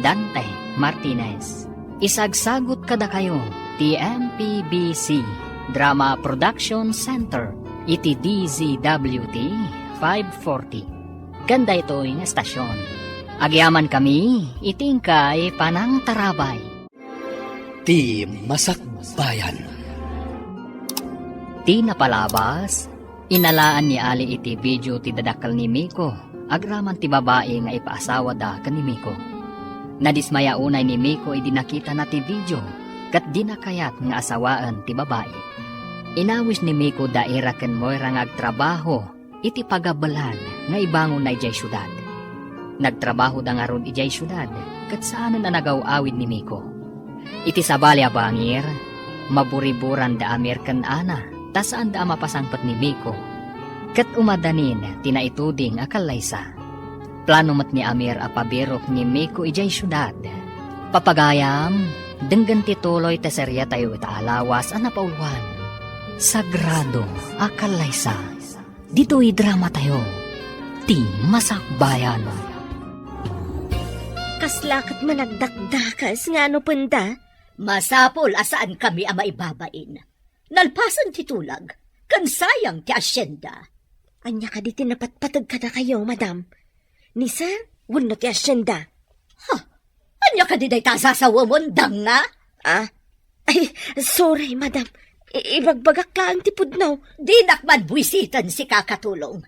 Dante Martinez. Isagsagut kadakayo ti M P B C Drama Production Center iti D Z W T five forty. Ken daytoy nga estasion, agyamankami iti inkay panangtarabay. Ti Masakbayan. Ti napalabas, inalaan ni Ali iti video ti dadakkel ni Miko agraman ti babai nga ipaasawada ken ni Miko. Nadismaya unay ni Miko idi nakitana ti video ket dina kayat nga asawaen ti babai. Inawis ni Miko da Ira ken Moira nga agtrabaho iti pagabelan nga ibangonna idiay siudad. Nagtrabahoda ngarud idiay siudad ket saanen a nagaw-awid ni Miko. Iti sabali a bangir, maburiburan da Amir ken Ana ta saanda a mapasangpet ni Miko. Ket umadanin ti naituding a kallaysa. Plano met ni Amir a pabirok ni Miko idiay siudad. Papagayam, denggen ti tuloy ti serietayo ita a lawas a napauluan, Sagrado a Kallaysa. Ditoy dramatayo, Ti Masakbayan. Kasla ket managdakdakes nga anupenda? Masapul a saankami a maibabain. Nalpasen ti tulag, ken sayang ti asienda. Ania kadi ti napatpateg kadakayo, madam? Ni sir wenno ti hacienda? Ha? Ania kadi dayta a sasawamon, danga? Ah? Ay, sorry, madam. I- ibagbagak laeng ti pudno. Dinak man buisiten, sika, Katulong.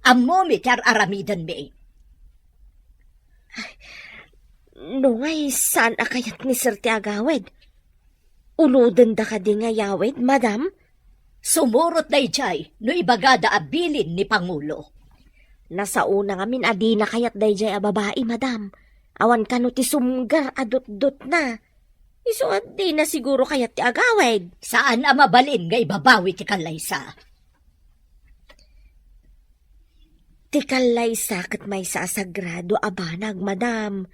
Ammomi ti ar-aramidenmi. Ay, no ngay, saan a kayat ni sir ti agawid? Ulodenda kadi nga yawid, madam? Sumurot daydiay no ibagada a bilin ni Pangulo. Nasaona ngamin a dina kayat daydiay a babai, madam. Awan kano ti sumgar a dutdotna. Isu a dina siguro kayat ti agawid. Saan a mabalin nga ibabawi ti kallaysa. Ti kallaysa ket maysa a sagrado a banag, madam.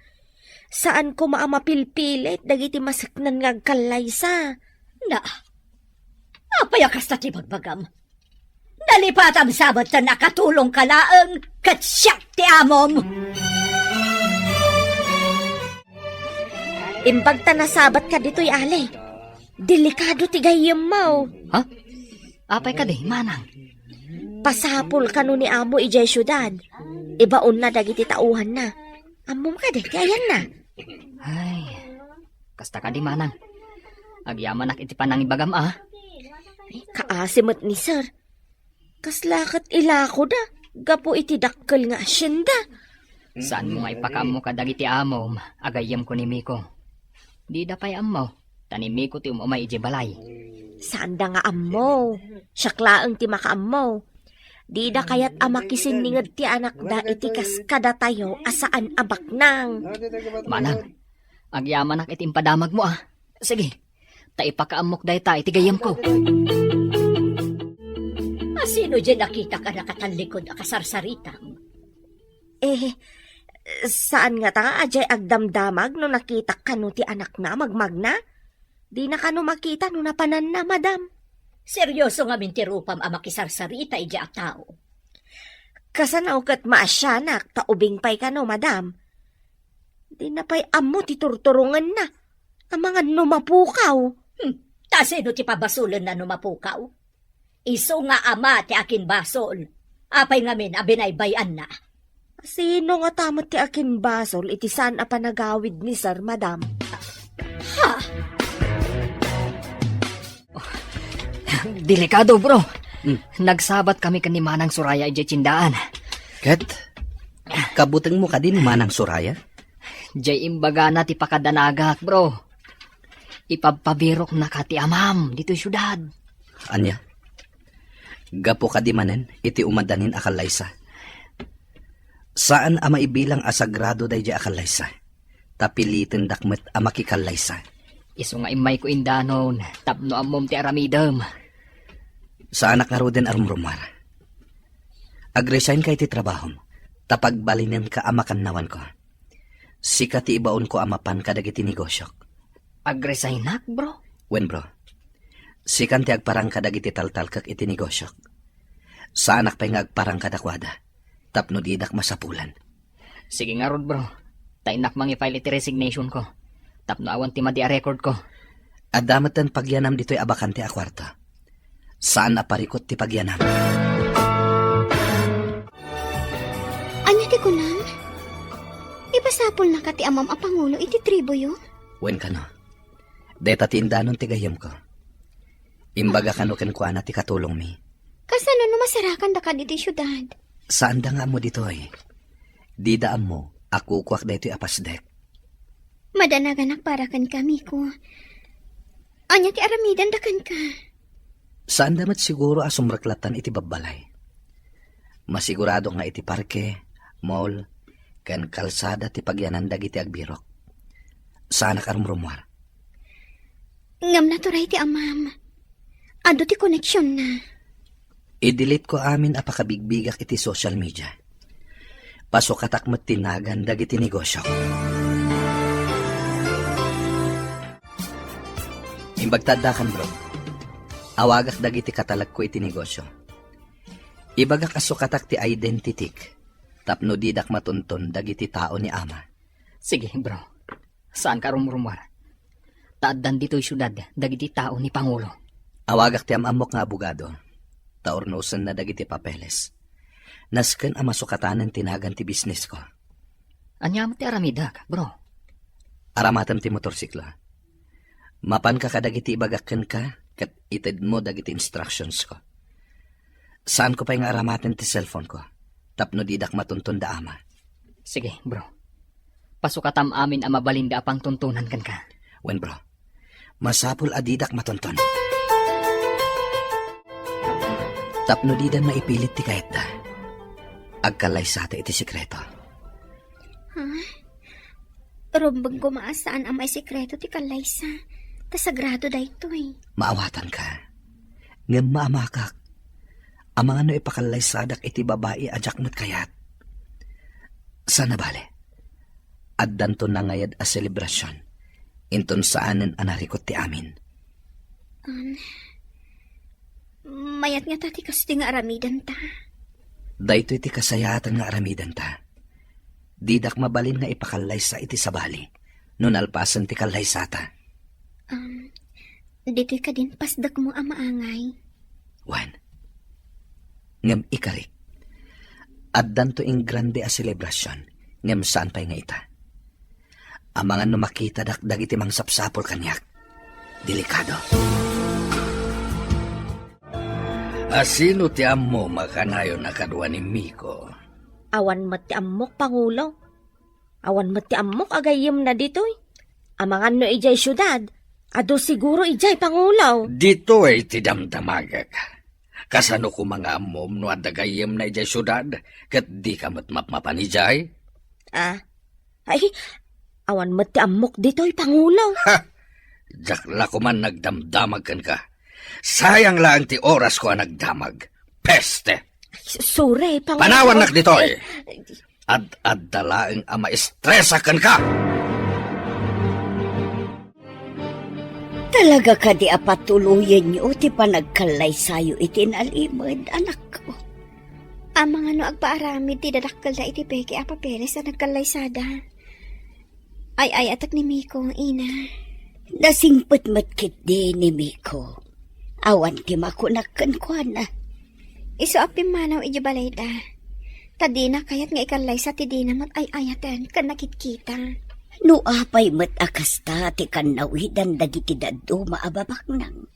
Saan koma a mapilpilit dagiti maseknan nga agkallaysa. Na, apay a kasta ti bagbagam? Nalipatam sa met ta nakatulongka laeng ket siak ti amom. Imbag ta nasabatka ditoy, Ali. Delikado ti gayyemmo. Ha? Apay kadi, manang? Pasapul kano ni amo idiay siudad. Ibaonna dagiti tauhanna. Ammom kadi ti ayanna? Ay, kasta kadi, manang. Agyamanak iti panangibagam, a. Ay, kaasi met ni sir. Kasla ket ilakoda gapu iti dakkel nga hacienda. Saanmo nga ipakaammo kadagiti amom a gayyemko ni Miko? Dida pay ammo, ta ni Miko ti um-umay idiay balay. Saanda nga ammo. Siak laeng ti makaammo. Dida kayat a makisinninged ti anakda iti kas kadatayo a saan a baknang. Manang, agyamanak iti impadamagmo, a. Sige, ta ipakaammok dayta iti gayyemko. A, sino diay nakitak a nakatallikod a kasarsaritam? Eh, saan ngata nga adiay agdamdamag no nakitak kano ti anakna a magmagna? Dina kano makita no napananna, madam. Serioso ngamin ti rupam a makisarsarita idiay a tao. Kasano ket maasianak ta ubing pay kano, madam? Dina pay ammo ti turturongenna. Amangan no mapukaw. Hmm, ta sino ti pabasolenna no mapukaw? Isu nga ama ti akinbasol. Apay ngamin a binaybay-anna? Sino ngata met ti akinbasol iti saan a panagawid ni sir, madam? Ha? Delikado, bro. Hmm. Nagsabat kami ken ni Manang Soraya idiay tiendaan. Ket? Kabutengmo kadi ni Manang Soraya? Diay imbagana ti pakadanagak, bro. Ipabpabiroknaka ti amam ditoy siudad. Ania? Gapu kadi manen iti umadanin a kallaysa. Saan a maibilang a sagrado daydiay a kallaysa, ta pilitendak met a makikallaysa. Isu nga immayko indanon tapno ammom ti aramidem. Saanak ngaruden a rumrumuar. Agresignka iti trabahom, ta pagbalinenka a makannawanko. Sika ti ibaonko a mapan kadagiti negosiok. Agresignak, bro? Wen, bro. Sikan ti agparang kadagiti taltalkek iti negosiok. Saanak pay nga agparang kadakuada, tapno didak masapulan. Sige ngarud, bro. Ta innak mangi-file iti resignation ko. Tapno awan ti madi a record ko. Adda metten pagyanam ditoy a bakante a kuarto. Saan a parikut ti pagyanam. Ania ti kunam? Ipasapulnaka ti amam a pangulo iti tribuyo? Wen kano. Dayta ti indanon ti gayyemko. Imbaga kano kenkuana ti katulongmi. Kasano no masarakandaka ditoy siudad? Saanda nga ammo ditoy. Dida ammo a kukuak daytoy a pasdek. Madanaganak para kenka, Miko. Ania ti aramidenda kenka? Saanda met siguro a sumreklattan iti babbalay. Masigurado nga iti parke, mall, ken kalsada ti pagyanan dagiti agbirok. Saanak a rumrumuar. Ngem naturay ti amam. Adu ti koneksionna. I-delete ko amin a pakabigbigak iti social media. Pasukatak met ti nagan dagiti negosiok. Imbag ta addakan, bro. Awagak dagiti katalekko iti negosio. Ibagak a sukatak ti identitik tapno didak matunton dagiti tao ni ama. Sige, bro. Saanka a rumrumuar. Ta addan ditoy siudad dagiti tao ni Pangulo. Awagak ti am-ammok nga abogado, ta urnosenna dagiti papeles. Nasken a masukatanen ti nagan ti bisnesko. Ania met ti aramidek, bro? Aramatem ti motorsiklo. Mapanka kadagiti ibagak kenka ket itedmo dagiti instructionsko. Saanko pay nga aramaten ti cellphoneko tapno didak matunton da ama. Sige, bro. Pasukatam amin a mabalinda a pangtuntunan kenka. Wen, bro. Masapul a didak matunton. Tapno dida maipilit ti kayatda, agkallaysata iti sekreto. Ha? Rumbeng koma a saan a maisekreto ti kallaysa. Ta sagrado daytoy. Maawatanka. Ngem maamakak. Amangan no ipakallaysadak iti babai a diak met kayat. Saan a bale. Addanto nangayad a selebrasion. Inton saanen a narikut ti amin. Um, mayat ngata ti kastoy nga aramidenta. Daytoy ti kasayaatan nga aramidenta. Didak mabalin nga ipakallaysa iti sabali no nalpasen ti kallaysata. Um, ditoy kadin pasdekmo a maangay. Wen. Ngem ikarik. Addanto ingrande a selebrasion, ngem saan pay nga ita. Amangan no makitadak dagiti mangsapsapul kaniak. Delikado. Asino ti ammo makanayon a kadua ni Miko? Awan met ti ammok, Pangulo. Awan met ti ammok a gayyemna ditoy. Amangan no idiay siudad, adu siguro idiay, Pangulo. Ditoy ti damdamagek. Kasano koma nga ammom no adda gayyemna idiay siudad, ket dika met mapmapan idiay? Ah, ay, awan met ti ammok ditoy, Pangulo. Ha! Diak la koman nagdamdamag kenka. Sayang laeng ti orasko a nagdamag. Peste! Ay, s-, sorry, Pangulo. Panawannak ditoy! Ay, Ad-adda laeng a maestresak kenka! Talaga kadi a patuloyenyo ti panagkallaysayo iti nalimed, anakko? Amangan no agpaaramid ti dadakkelda iti peke a papeles a nagkallaysada. Ay-ayatek ni Miko, ina. Nasingpet met ketdi ni Miko. Awan ti makunak kenkuana. Isu a pimmanaw idiay balayda. Ta dina kayat nga ikallaysa ti dina met ay-ayaten ken nakitkita. No apay met a kasta ti kannawidan dagiti dadduma a babaknang,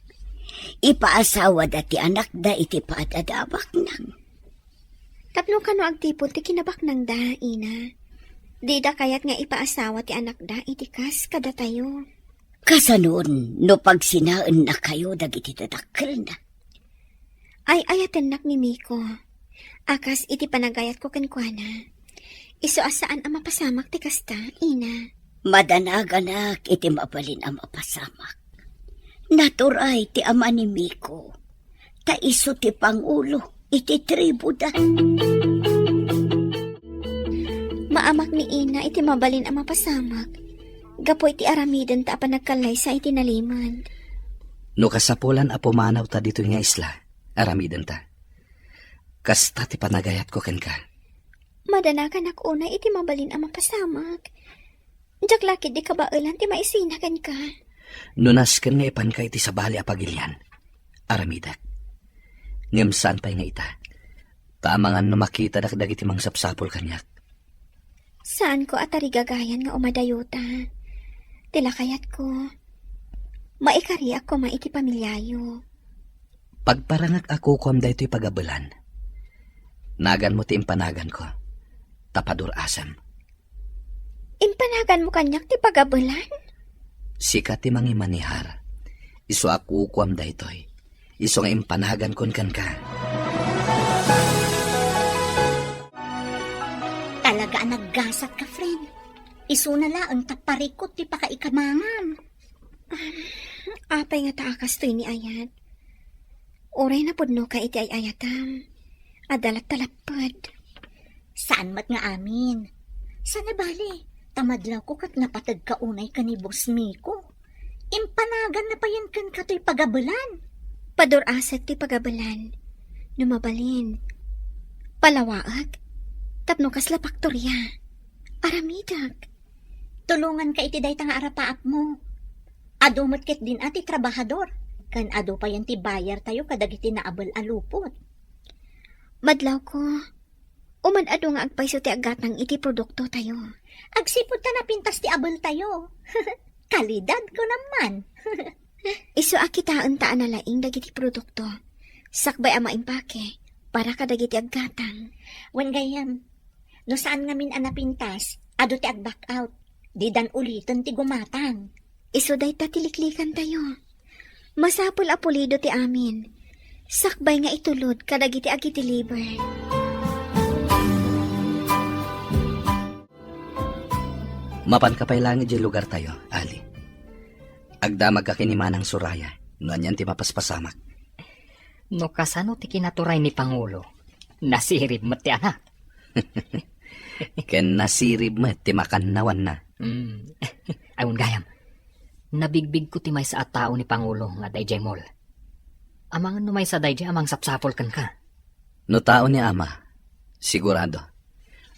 ipaasawada ti anakda iti paad-ada a baknang. Tapno kano agtipon ti kinabaknangda, ina. Dida kayat nga ipaasawa ti anakda iti kas kadatayo. Kasanon no pagsinaennakayo dagiti dadakkelna? Ay-ayatennak ni Miko. A kas iti panagayatko kenkuana. Isu a saan a mapasamak ti kasta, ina. Madanaganak iti mabalin a mapasamak. Naturay ti ama ni Miko. Ta isu ti pangulo iti tribuda. Maamak ni ina iti mabalin a mapasamak gapu iti aramidenta a panagkallaysa iti nalimed. No kasapulan a pumanawta ditoy nga isla, aramidenta. Kasta ti panagayatko kenka. Madanaganak unay iti mabalin a mapasamak. Diak la ketdi kabaelan ti maisina kenka. No nasken nga ipanka iti sabali a pagilian, aramidek. Ngem saan pay nga ita, ta amangan no makitadak dagiti mangsapsapul kaniak. Saanko a tarigagayan nga umadayota. Ti lakayatko, maikariak koma iti pamiliayo. Pagparangak a kukuam daytoy pagabelan. Naganmo ti impanaganko, ta padur-asem. Impanaganmo kaniak ti pagabelan? Sika ti mangimanihar. Isu a kukuam daytoy. Isu nga impanagankon kenka. Talaga a naggasat ka, friend. Isuna laeng ta parikut ti pakaikamangam. Apay nga ta a kastoy ni ayat? Uray napudnoka iti ay-ayatam. Adda latta lapped. Saan met nga amin. Saan a bale, ta madlawko ket napategka unay ken ni Boss Miko. Impanaganna payen kenka toy pagabelan. Padur-asek ti pagabelan. No mabalin, palawaek. Tapno kasla paktoria. Aramidek. Tulonganka iti dayta nga arapaapmo. Adu met ketdin a ti trabahador, ken adu payen ti bayartayo kadagiti naabel a lupot. Madlawko, Uman adu nga agpayso ti aggatang iti produktotayo. Agsipud ta napintas ti abeltayo. Kalidad ko naman. Isu a kitaenta a nalaing dagiti produkto. Sakbay a maimpake para kadagiti aggatang. Wen gayyem, no saan ngamin a napintas, adu ti ag-back out. Didan uliten ti gumatang. Isu dayta ti liklikantayo. Masapul a pulido ti amin. Sakbay nga itulod kadagiti agi-deliver. Mapanka pay laeng idiay lugartayo, Ali. Agdamagka ken ni Manang Soraya no anian ti mapaspasamak. No kasano ti kinaturay ni Pangulo, nasirib met ti anak. Ken nasirib met ti makannawanna. Mm. Ay, wen gayyem. Nabigbigko ti maysa a tao ni Pangulo nga adda idiay mall. Amangan no maysa daydiay a mangsapsapul kenka. No tao ni Ama, sigurado,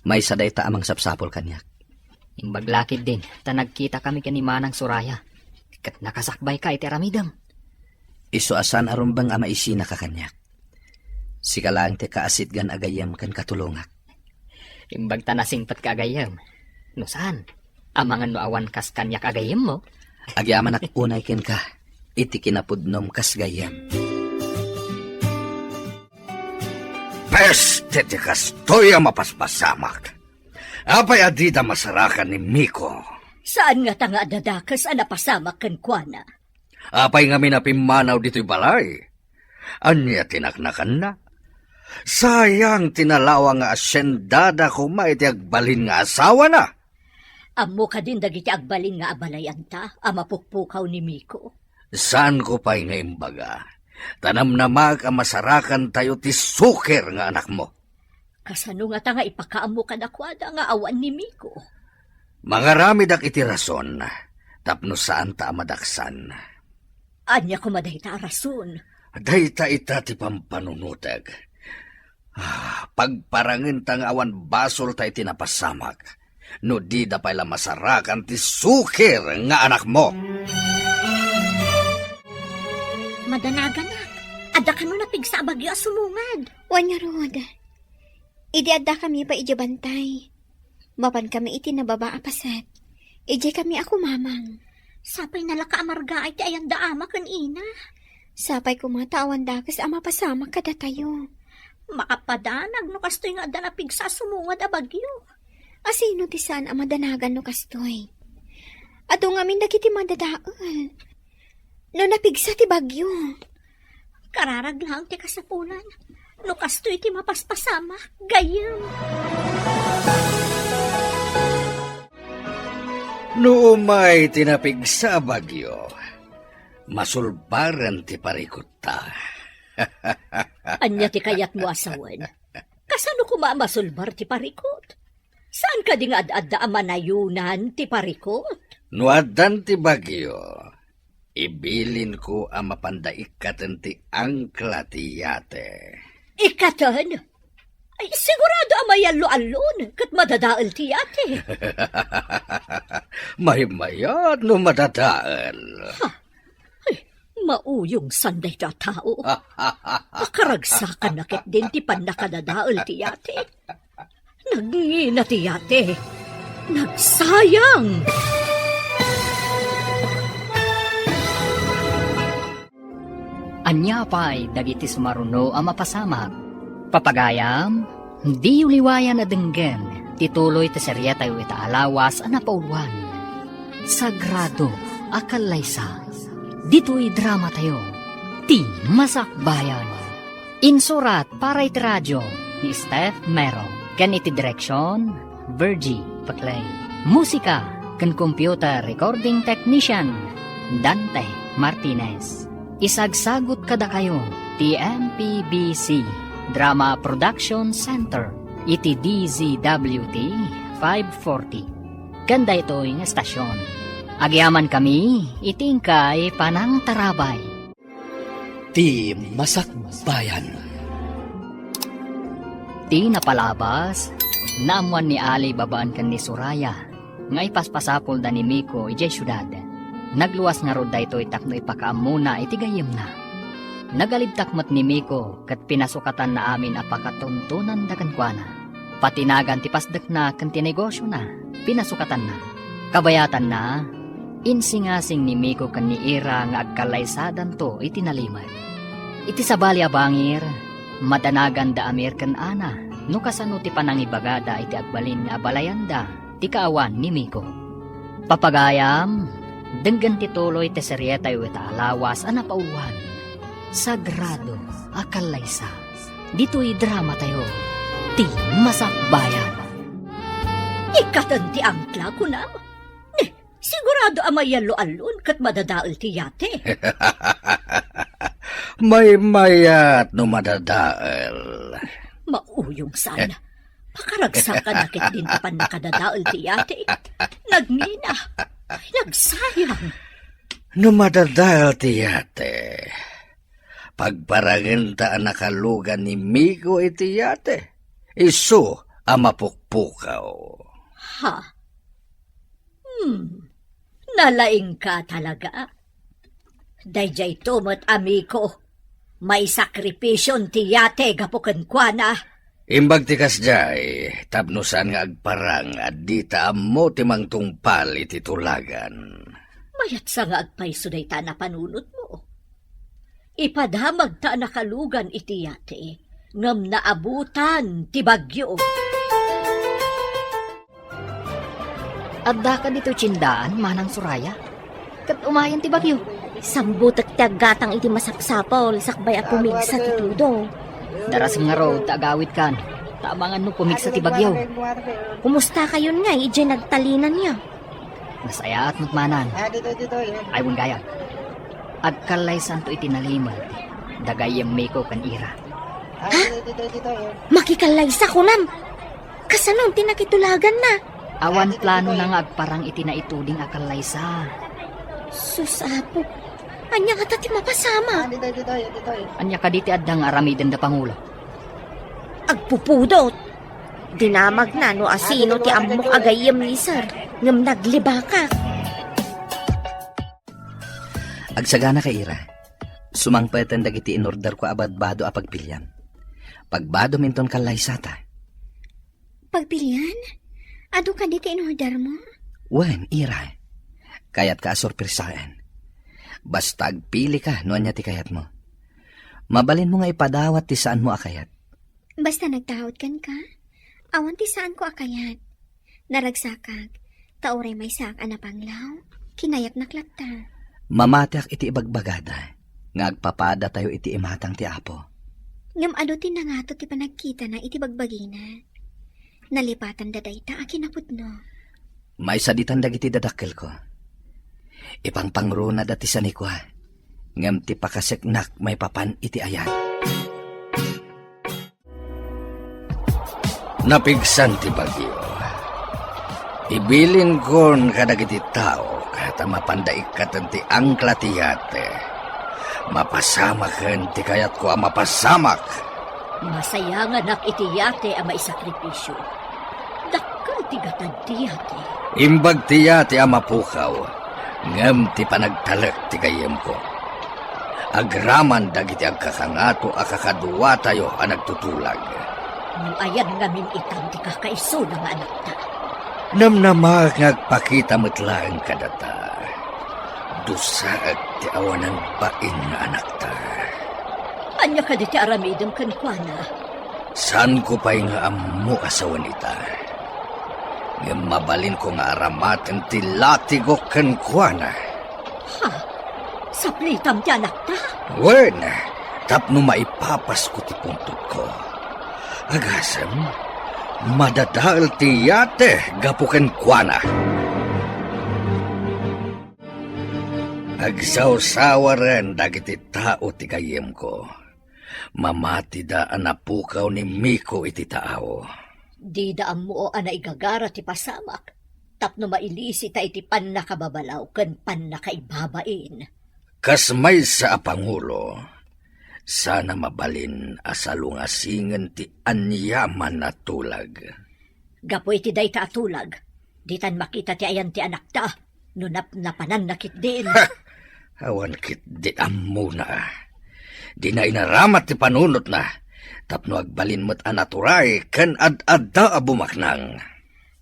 maysa dayta a mangsapsapul kaniak. Imbag la ketdin, ta nagkitakami ken ni Manang Soraya, ket nakasakbayka iti aramidem. Isu a saan a rumbeng a maisinaka kaniak. Sika laeng ti kaasitgan a gayyem ken katulongak. Imbag ta nasingpetka a gayyem. No saan, amangan no awan kas kaniak a gayyemmo. Agyamanak unay kenka iti kinapudnom kas gayyem. Peste ti kastoy a mapaspasamak! Apay a dida masarakan ni Miko? Saan ngata nga adda dakes a napasamak kenkuana? Apay ngamin a pimmanaw ditoy balay? Ania ti naknakanna? Sayang ti nalawang nga asyendada koma iti agbalin nga asawana. Ammo kadin dagiti agbalin nga abalay anta a mapukpukaw ni Miko? Saanko pay nga imbaga, ta namnamaek a masarakantayo ti suker nga anakmo. Kasano ngata nga ipakaammo kadakuada nga awan ni Miko? Mangaramidak iti rason tapno saanta a madaksan. Ania koma dayta a rason? Dayta ita ti pampanunotek. Ah, pagparangenta nga awan basolta iti napasamak, no dida pay la masarakan ti suker nga anakmo. Madanaganak, adda kano napigsa a bagyo a sumungad? Wen ngarud, idi addakami pay idiay bantay, mapankami iti nababa a paset. Idiaykami a kumamang. Sapay nalaka a margaay ti ayanda ama ken ina. Sapay koma ta awan dakes a mapasamak kadatayo. Makapadanag no kastoy nga adda napigsa a sumungad a bagyo. Asino ti saan a madanagan no kastoy? Adu ngamin dagiti madadael no napigsa ti bagyo. Kararag laeng ti kasapulan no kastoy ti mapaspasamak, gayyem. No umay ti napigsa a bagyo, masulbaren ti parikutta. Ania ti kayatmo a sawen? Kasano koma a masulbar ti parikut? Saan kadi nga ad-adda a manayunan ti parikut? No addan ti bagyo, ibilinko a mapanda ikkaten ti angkla ti yate. Ikkaten? Ay, sigurado a mayallo-allon ket madadael ti yate. Maymayat no madadael. Ha? Ay, mauyongsan dayta a tao. Pakaragsakanna ketdin ti pannakadadael ti yate. Nagngina ti yate. Nagsayang! Ania pay dagiti sumaruno a mapasamak? Papagayam, diyo liwayan a denggen ti tuloy ti seriatayo ita a lawas a napauluan, Sagrado a Kallaysa. Ditoy dramatayo, Ti Masakbayan. Insurat para iti radio ni Steph Mero ken iti direksion, Virgie Paclay. Musika ken computer recording technician, Dante Martinez. Isagsagut kadakayo ti M P B C Drama Production Center iti D Z W T five forty ken daytoy nga estasion. Agyamankami iti inkay panangtarabay. Ti Masakbayan. Ti napalabas, naammoan ni Ali babaen ken ni Soraya nga ipaspasapulda ni Miko idiay siudad. Nagluas ngarud daytoy tapno ipakaammona iti gayyemna. Nagalibtak met ni Miko ket pinasukatanna amin a pakatuntonanda kenkuana. Patinagan ti pasdekna ken ti negosiona, pinasukatanna. Kabayatanna, insingasing ni Miko ken ni Ira nga agkallaysadanto iti nalimed. Iti sabali a bangir, madanaganda Amir ken Ana no kasano ti panangibagada iti agbalin nga abalayanda ti kaawan ni Miko. Papagayam, denggen ti tuloy ti serietayo ita a lawas a napauluan, Sagrado a Kallaysa. Ditoy dramatayo, ti Masakbayan. Ikkaten ti angkla, kunam? Ni, sigurado a mayallo-allon ket madadael ti yate. Maymayat no madadael. Mauyong sana. Pakaragsakan na ket din ti pannakadadael ti yate. Nagngina. Ay, nagsayang. No madadael ti yate, pagparangenta a nakalugan ni Miko iti yate. Isu a mapukpukaw. Ha? Hmm. Nalaingka talaga. Daydiay to met, amiko. Maisakripision ti yate gapu kenkuana. Imbag ti kasdiay, tapno saan nga agparang a dita ammo ti mangtungpal iti tulagan. Mayatsa nga agpayso dayta a napanunotmo. Ipadamagta a nakalugan iti yate, ngem naabutan ti bagyo. Addaka ditoy tiendaan, Manang Soraya? Ket umayen ti bagyo. Sambutek ti aggatang iti masapsapul sakbay a pumigsa ti tudo. Darasem ngarud ta agawidkan, ta amangan no pumigsa ti bagyo. Kumustakayon ngay idiay nagtalinanyo? Nasayaat met manen. Ay, wen gayam. Agkallaysanto iti nalimed da gayyem Miko ken Ira. Ha? Makikallaysa, kunam? Kasano ti nakitulaganna? Awan planona nga agparang iti naituding a kallaysa. Sus, Apo, ania ngata ti mapasamak? Ania kadi ti adda nga aramidenda, Pangulo? Agpupudot. Dinamagna no asino ti ammok a gayyem ni Sir, ngem naglibakak. Agsaganaka, Ira. Sumangpeten dagiti inorderko a badbado a pagpiliam. Pagbadom inton kallaysata. Pagpilian? Adu kadi ti inordermo? Wen, Ira. Kayatka a sorpresaen. Basta agpilika no ania ti kayatmo. Mabalinmo nga ipadawat ti saanmo a kayat. Basta nagtaud kenka, awan ti saanko a kayat. Naragsakak, ta uray maysaak a napanglaw, kinayatnak latta. Mamatiak iti ibagbagada nga agpapadatayo iti imatang ti Apo. Ngem adu ti nangato ti panagkitana iti bagbagina. Nalipatanda dayta a kinapudno. Maisaditan dagiti dadakkelko. Ipangpangronada ti sanikua, ngem ti pakaseknak maipapan iti ayat. Napigsan ti bagyo. Ibilinkon kadagiti tao ta mapanda ikkaten ti angkla ti yate. Mapasamaken ti kayatko a mapasamak. Masayanganak iti yate a maisakripisio. Dakkel ti gatad ti yate. Imbag ti yate a mapukaw, ngem ti panagtalek ti gayyemko. Agraman dagiti agkakangato a kakaduatayo a nagtutulag. No ayan ngamin itan ti kakaisuna nga anakta. Namnamak nga agpakita met laeng kadata. Dusaek ti awanan bain nga anakta. Ania kadi ti aramidem kenkuana? Saanko pay nga ammo a sawen ita. Ngem mabalinko nga aramaten ti latigok kenkuana. Ha? Saplitam ti anakta? Wen, tapno maipapasko ti pungtotko. Agasem, madadael ti yate gapu kenkuana. Agsawsawaren dagiti tao ti gayyemko. Mamatida a napukaw ni Miko iti taaw. Dida ammo a naigagara ti pasamak tapno mailisita iti pannakababalaw ken pannakaibabain. Kas maysa a pangulo, sana mabalin a salungasingen ti aniaman a tulag. Gapu iti dayta a tulag, ditan makita ti ayan ti anakta no napnapananna ketdin. Ha! Awan ketdi ammona. Dina inaramat ti panunotna. Tapno agbalin met a naturay ken ad-adda a bumaknang.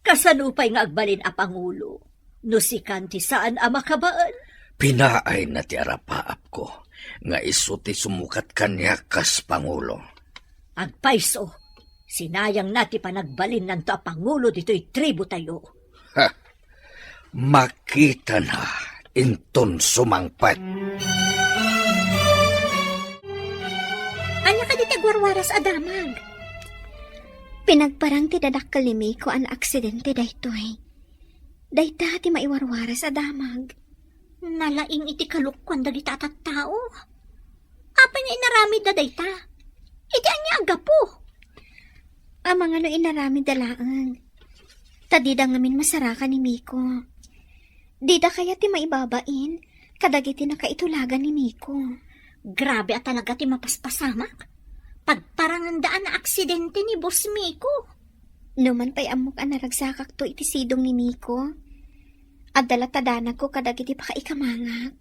Kasano pay nga agbalin a pangulo no sikan ti saan a makabael? Pinaayna ti arapaapko nga isu ti sumukat kaniak kas pangulo. Agpayso, sinayangna ti panagbalinnanto a pangulo ditoy tribu tayo. Ha! Makitana inton sumangpet. Ania kadi ti agwarwaras a damag? Pinagparang ti dadakkel ni Miko a naaksidente daytoy. Dayta ti maiwarwaras a damag. Nalaing iti kalukuan dagita a tattao. Apay nga inaramidda dayta? Iti ania a gapu? Amangan no inaramidda laeng. Ta dida ngamin masarakan ni Miko. Dida kayat ti maibabain kadagiti nakaitulagan ni Miko. Grabe a talaga ti mapaspasamak. Pagparanganda a naaksidente ni Boss Miko. Numan pay ammok a naragsakakto iti sidong ni Miko, adda latta danagko kadagiti pakaikamangak.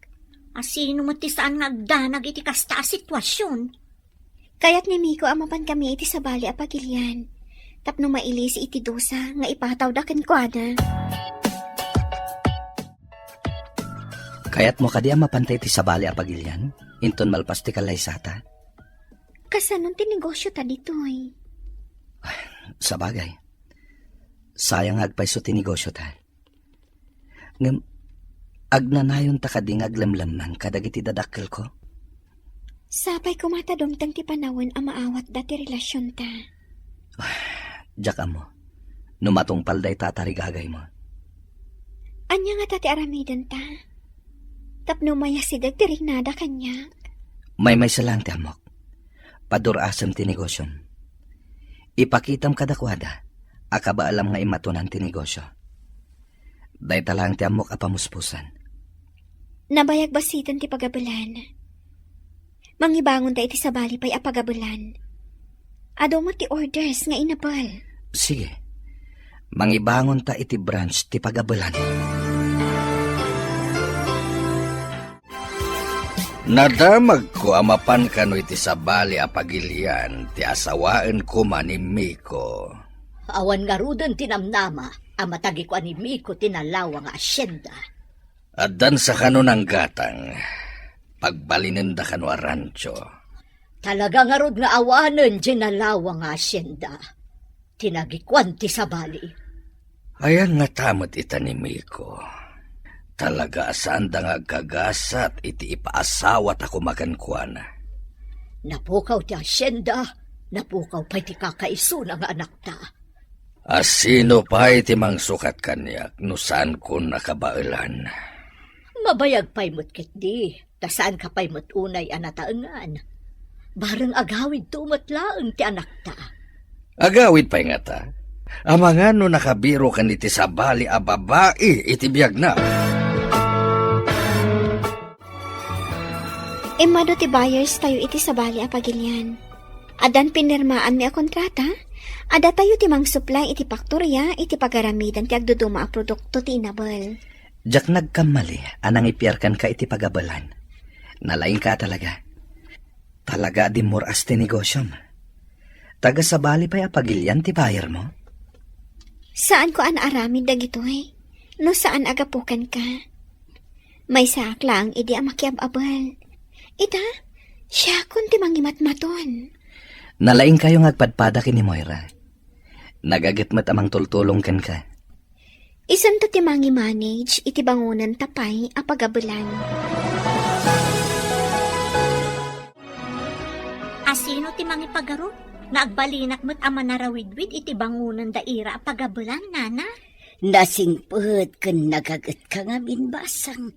A sino met ti saan nga agdanag iti kasta a sitwasion? Kayat ni Miko a mapan kami iti sabali a pagilian, tapno mailisi iti dusa nga ipatawda kenkuana. Kayatmo kadi a mapanta iti sabali a pagilian, inton malpas ti kallaysata? Kasanon ti negosiota ditoy? Sabagay, sayang nga agpayso ti negosiota. Ngem, agnanayonta kadi nga aglemlemman kadagiti dadakkelko? Sapay koma ta dumteng ti panawen a maawatda ti relasionta. Diak ammo no matungpal dayta a tarigagaymo. Ania ngata ti aramidenta tapno mayasideg ti riknada kaniak? Maymaysa laeng ti ammok. Paddur-asem ti negosiom. Ipakitam kadakuada a kabaelam nga immatonan ti negosio. Dayta laeng ti ammok a pamuspusan. Nabayag basiten ti pagabelan. Mangibangonta iti sabali pay a pagabelan. Adu met ti orders nga inabel. Sige. Mangibangonta iti branch ti pagabelan. Nadamagko a mapan kano iti sabali a pagilian ti asawaen koma ni Miko. Awan ngaruden ti namnama a matagikuan ni Miko ti nalawa nga asyenda. Addan sa kano nanggatang, pagbalinenda kano a rancho. Talaga ngarud nga awanen diay nalawa nga asyenda ti nagikuan ti sabali. Ayan ngata met ita ni Miko. Talaga a saanda nga agkagasat iti ipaasawata koma kenkuana. Napukaw ti asyenda, napukaw pay ti kakaisuna nga anakta. A sino pay ti mangsukat kaniak no saankon a kabaelan? Mabayag pay met ketdi, ta saanka pay met unay a nataengan. Bareng agawidto met laeng ti anakta. Agawid pay ngata? Amangan no nakabirokan iti sabali a babai iti biagna. Immadu ti buyers tayo iti sabali a pagilian. Addan pinirmaanmi a kontrata, adda tayo ti mangsupply iti paktoria iti pagaramidan ti agduduma a produkto ti inabel. Diak nagkammali a nangipiar kenka iti pagabelan. Nalaingka a talaga. Talaga a dimmur-as ti negosiom. Taga sabali pay a pagilian ti buyermo? Saanko a naaramid dagitoy no saan a gapu kenka. Maysaak laeng idi a makiab-abel. Ita, siakon ti mangimatmaton. Nalaingkayo nga agpadpada ken ni Moira. Nagaget met a mangtultulong kenka. Isunto ti mangi-manage iti bangonenta pay a pagabelan. A sino ti mangipagarup nga agbalinak met a manarawidwid iti bangonenda ira a pagabelan, nana? Nasingpet ken nagagetka ngamin, basang.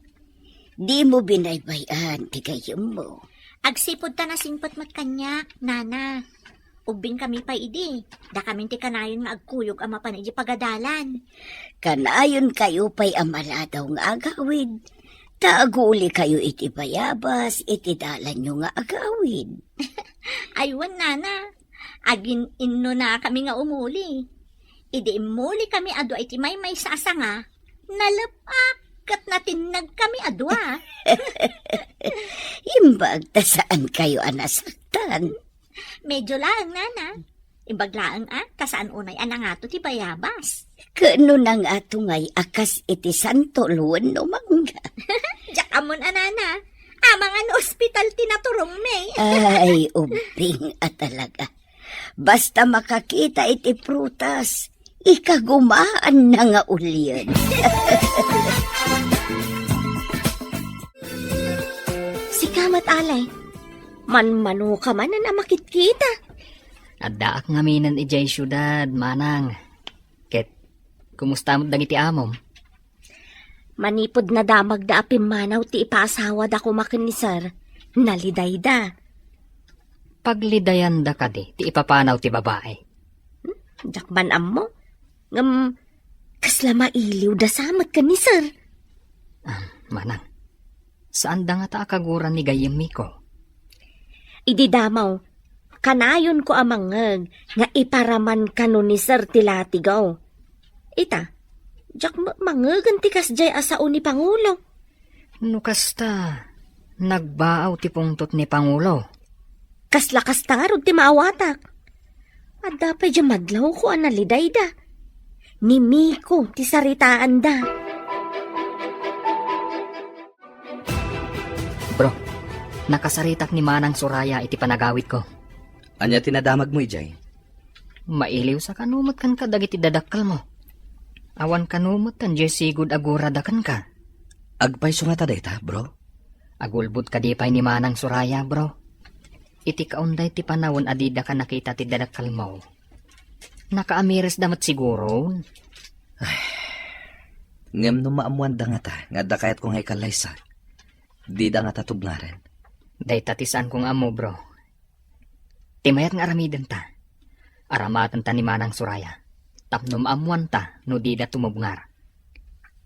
Dimo binaybay-an ti gayyemmo. Agsipud ta nasingpet met kaniak, nana. Ubbingkami pay idi, dakamin ti kanayon nga agkuyog a mapan iti pagadalan. Kanayonkayo pay a maladaw nga agawid, ta agulikayo iti bayabas iti dalanyo nga agawid. Ay, wen, nana, agin-innonakami nga umuli. Idi immulikami a dua iti maymaysa a sanga, nalep-ak ket natinnagkami a dua. Imbag ta saankayo a nasaktan. Medyo laeng, nana. Imbag laeng a, ta saan unay a nangato ti bayabas. Ket no nangato ngay a kas iti santol wenno mangga? Diak ammon a, nana. Amangan ospital ti naturongmi. Ay, ubbing a talaga. Basta makakita iti prutas, ikagumaanna nga ulian. Sika met, Ale, manmanoka manen a makitkita. Addaak ngaminen idiay siudad, manang. Ket, kumusta met dagiti amom? Manipud nadamagda a pimmanaw ti ipaasawada koma ken ni Sir, nalidayda. Paglidayanda kadi ti ipapanaw ti babai? Hmm, diak man ammo. Ngem, kasla mailiwda sa met ken ni Sir. Ah, manang, saanda ngata a kagura ni gayyem Miko? Idi damo, kanayonko a mangngeg nga iparaman kano ni Sir ti latigaw. Ita, diak met mangngegen ti kasdiay a sao ni Pangulo. No kasta, nagbaaw ti pungtot ni Pangulo. Kasla kasta ngarud ti maawatak. Adda pay diay madlawko a nalidayda. Ni Miko ti saritaanda. Bro, nakasaritak ni Manang Soraya iti panagawidko. Ania ti nadamagmo idiay? Mailiwsa kano met kenka dagiti dadakkelmo. Awan kano met diay sigud a gurada kenka. Agpayso ngata dayta, bro? Agulbod kadi pay ni Manang Soraya, bro. Iti kaunday ti panawen a didaka nakita ti dadakkelmo, nakaamiresda met siguron. Ay, ngem no maammoanda ngata nga adda kayatko nga ikallaysa, dida ngata tubngaren. Dayta ti saanko nga ammo, bro. Ti mayat nga aramidenta, aramatenta ni Manang Soraya, tapno maammoanta no dida tumubngar.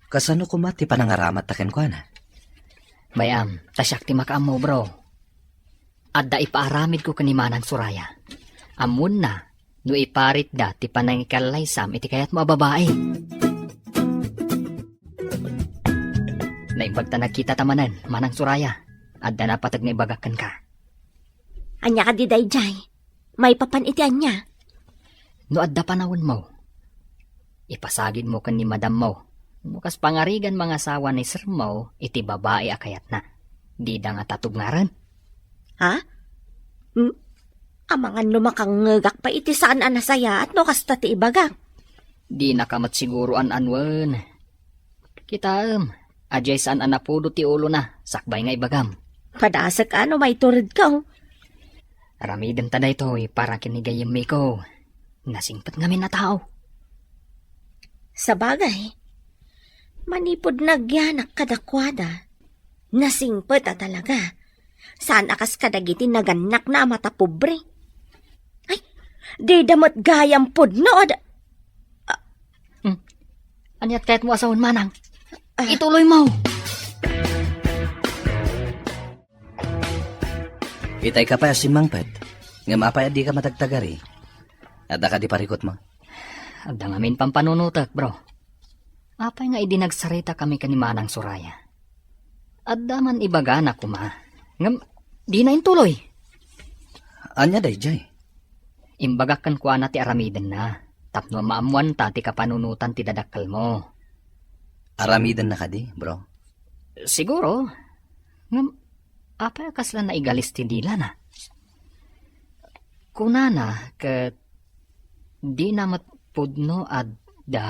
Kasano koma ti panangaramatta kenkuana? Bay-am, ta siak ti makaammo, bro. Adda ipaaramidko ken ni Manang Soraya. Ammoenna no iparitda ti panangikallaysam iti kayatmo a babai. Naimbag ta nagkitata manen, Manang Soraya. Adda napateg nga ibagak kenka. Ania kadi daydiay? Maipapan iti ania? No adda panawenmo, ipasagidmo ken ni madammo no kas pangarigan mangasawa ni sermo iti babai a kayatna. Dida ngata tubngaren. Ha? Hmm? Amangan no makangngegak pay iti saan a nasayaat no kasta ti ibagak. Dinaka met siguro an-anuen. Kitaem, adiay saan a napudo ti ulona, sakbay nga ibagam. Padasek a no maituredka, oh. Aramidenta daytoy para ken ni gayyem Miko. Nasingpet ngamin a tao. Sabagay, manipud nagyanak kadakuada, nasingpet a talaga. Saan a kas kadagiti nagannakna a matapobre. Ay, dida met gayam pudno a da-, Hmm. Aniat kayatmo a sawen, Manang? Ah. Ituloymo. Itay ka pay a simmangpet, ngem apay a dika matagtagari? Adda kadi parikutmo? Adda ngamin pampanunotek, bro. Apay nga idi nagsaritakami ken ni Manang Soraya, adda man ibagana koma, ngem dina intuloy. Ania daydiay? Imbagak kenkuana ti aramidenna, tapno maammoanta ti kapanunotan ti dadakkelmo. Aramidenna kadi, bro? Siguro. Ngem, apay a kasla naigalis ti dilana? Kunana ket dina met pudno adda.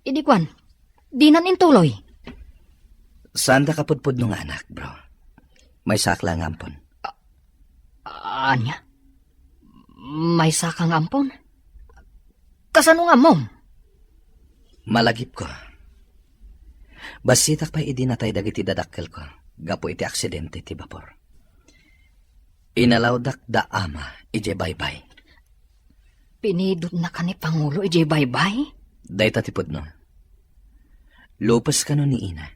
Idi kuan, dinan intuloy. Saanda kapudpudno nga anak, bro. Maysaak la nga ampon. A-, ania? Maysaka nga ampon? Kasano nga ammom? Malagipko. Bassitak pay idi natay dagiti dadakkelko gapu iti aksidente ti bapor. Inalawdak da ama idiay baybay. Pinidotnaka ni Pangulo idiay baybay? Dayta ti pudno. Lupes kano ni ina.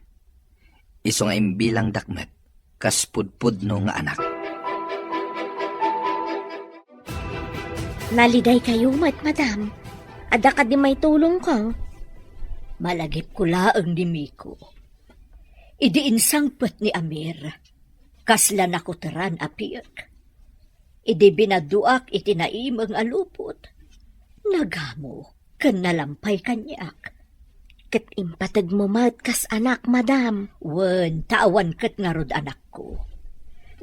Isu nga imbilangdak met kas pudpudno nga anak. Nalidaykayo met, madam. Adda kadi maitulongko? Malagipko laeng ni Miko. Idi insangpet ni Amir, kasla nakuteran a piek. idi binaduak iti naimeng a lupot, nagamo ken nalampay kaniak. Ket impategmo met kas anak, madam. Wen, ta awan ket ngarud anakko.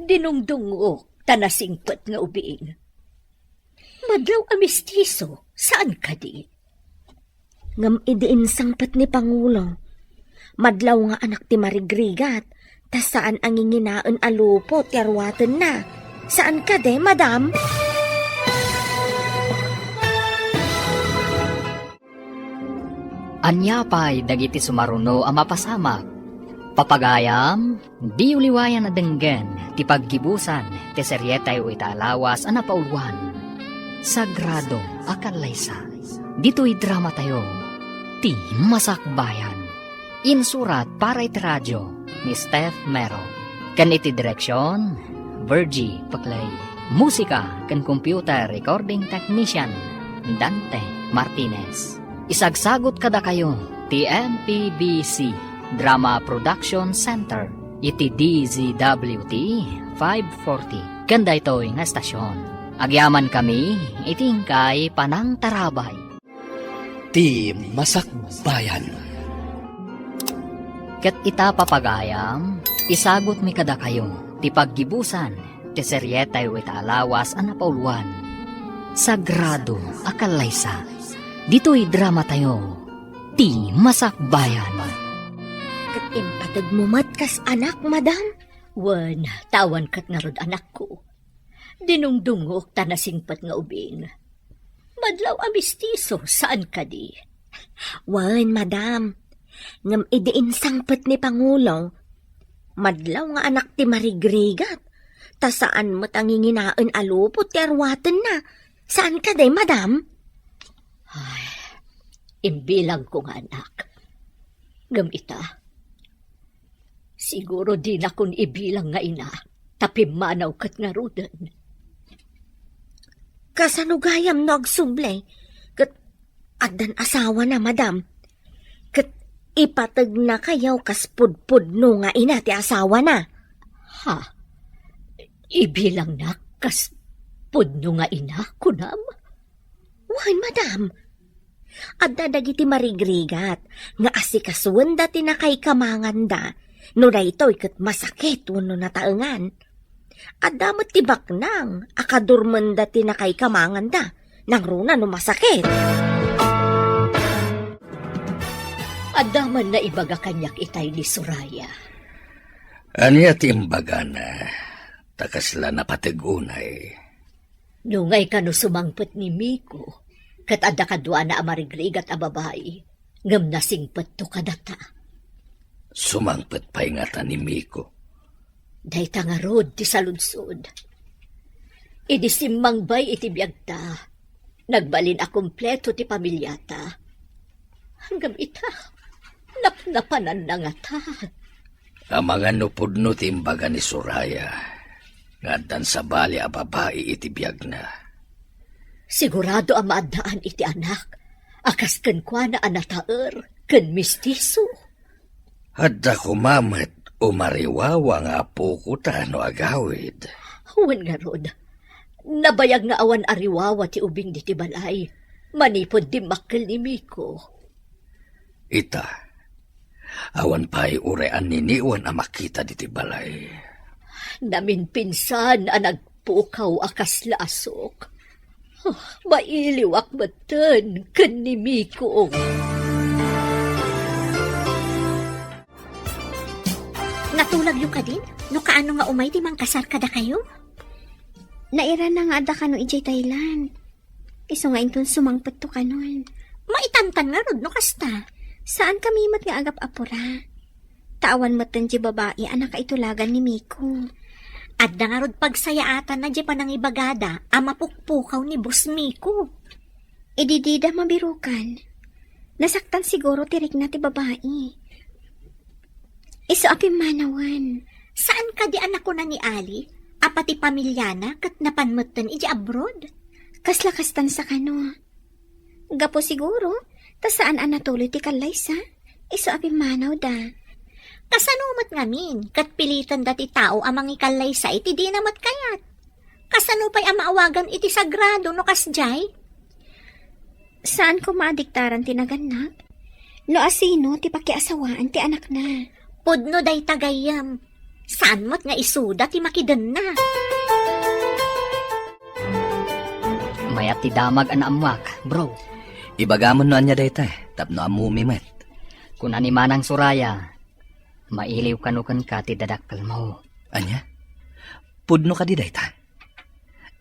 Dinungdungok ta nasingpet nga ubing. Madlaw a mistiso, saan kadi? Ngem idi insangpet ni Pangulo, madlaw nga anak ti marigrigat, ta saan a nginginaen a lupot ti arwatenna. Saan kadi, madam? Ania pay dagiti sumaruno a mapasamak? Papagayam, diyo liwayan a denggen ti paggibusan ti serietayo ita a lawas a napauluan, Sagrado a Kallaysa. Ditoy dramatayo, Ti Masakbayan. Insurat para iti radio ni Steph Mero. Ken iti direksion, Virgie Paclay. Musika ken computer recording technician, Dante Martinez. Isagsagut kadakayo ti M P B C Drama Production Center iti D Z W T five forty ken daytoy nga estasion. Agyamankami iti inkay panangtarabay. Ti Masakbayan. Ket ita, papagayam, isagutmi kadakayo ti paggibusan ti serietayo ita a lawas a napauluan, Sagrado a Kallaysa. Ditoy dramatayo, Ti Masakbayan. Ket impategmo met kas anak, madam? Wen, ta awan ket ngarud anakko. Dinungdungok ta nasingpet nga ubing. Madlaw a mistiso, saan kadi? Wen, madam. Ngem idi insangpet ni Pangulo, madlaw nga anak ti marigrigat, ta saan met a nginginaen a lupot ti arwatenna. Saan kadi, madam? Ay, imbilangko nga anak. Ngem ita, siguro dinakon ibilang nga ina, ta pimmanaw ket ngaruden. Kasano gayam no agsubli? Ket addan asawana, madam. Ket ipategnakayo kas pudpudno nga ina ti asawana. Ha? Ibilangnak kas pudno nga ina, kunam? Wen, madam. Adda dagiti marigrigat nga asikasuenda ti nakaikamanganda no daytoy ket masakit wenno nataengan. Adda met ti baknang a kadurmenda ti nakaikamanganda nangruna no masakit. Adda man naibaga kaniak itay ni Soraya. Ania ti imbagana, ta kasla napateg unay? Nungay kano sumangpet ni Miko, ket adda kaduana a marigrigat a babai, ngem nasingpetto kadata. Sumangpet pay ngata ni Miko? Dayta ngarud ti saludsod. Idi simmangbay iti biagta, nagbalin a kompleto ti pamiliata. Ngem ita, napnapananna ngata. Amangan no pudno ti imbaga ni Soraya nga addan sabali a babai iti biagna. Sigurado a maaddaan iti anak a kas kenkuana a nataer ken mistiso. Adda koma met umariwawa nga apokota no agawid. Wen ngarud, nabayag nga awan ariwawa ti ubing diti balay manipud dimmakkel ni Miko. Ita, awan pay uray anniniwan a makita diti balay. Naminpinsan a nagpukaw a kasla a sok. Ah, mailiwak metten ken ni Miko. Natulagyo kadin? No kaano nga umay ti mangkasar kadakayo? Nairana nga adda kano idiay Thailand. Isu nga inton sumangpetto kanon. Maitantan ngarud no kasta. Saan kami met nga agap-apura. Ta awan metten di babai a nakaitulagan ni Miko. Adda ngarud pagsayaatanna di panangibagada a mapukpukaw ni Boss Miko. Idi dida mabirukan, nasaktan siguro ti rikna ti babai. Isu a pimmanawen. Saan kadi a nakuna ni Ali a pati pamiliana ket napan metten iti abroad? Kasla kastan sa kano. Gapu siguro, ta saan a natuloy ti kallaysa, isu a pimmanawda. Kasano met ngamin, ket pilitenda ti tao a mangikallaysa iti dina met kayat? Kasano pay a maawagan iti sagrado no kasdiay? Saan koma a diktaran ti nagannak? No asino ti pakiasawaan ti anakna? Pudno dayta gayyem. Saan met nga isuda ti makidenna? Mayat ti damag a naammuak, bro. Ibagam no ania dayta, tapno ammomi met. Kuna ni Manang Soraya, mailiw kano kenka ti dadakkelmo. Ania? Pudno kadi dayta?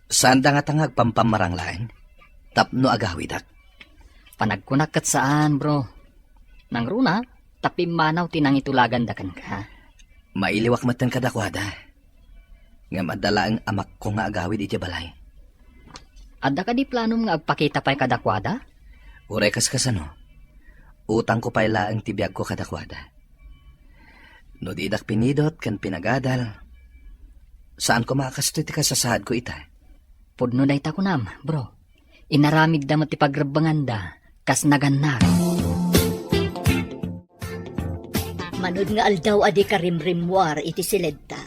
Saanda ngata nga agpampamarang laeng tapno agawidak? Panagkunak ket saan, bro. Nangruna, ta pimmanaw ti nangitulaganda kenka. Mailiwak metten kadakuada. Ngem adda laeng amakko nga agawid idiay balay. Adda kadi planom nga agpakita pay kadakuada? Uray kas kasano, utangko pay laeng ti biagko kadakuada. No didak pinidot ken pinagadal, saan koma a kastoy ti kasasaadko ita. Pudno dayta kunam, bro. Inaramidda met ti pagrebbenganda kas nagannak. Mano nga aldaw a dika rimrimmuar iti siledta,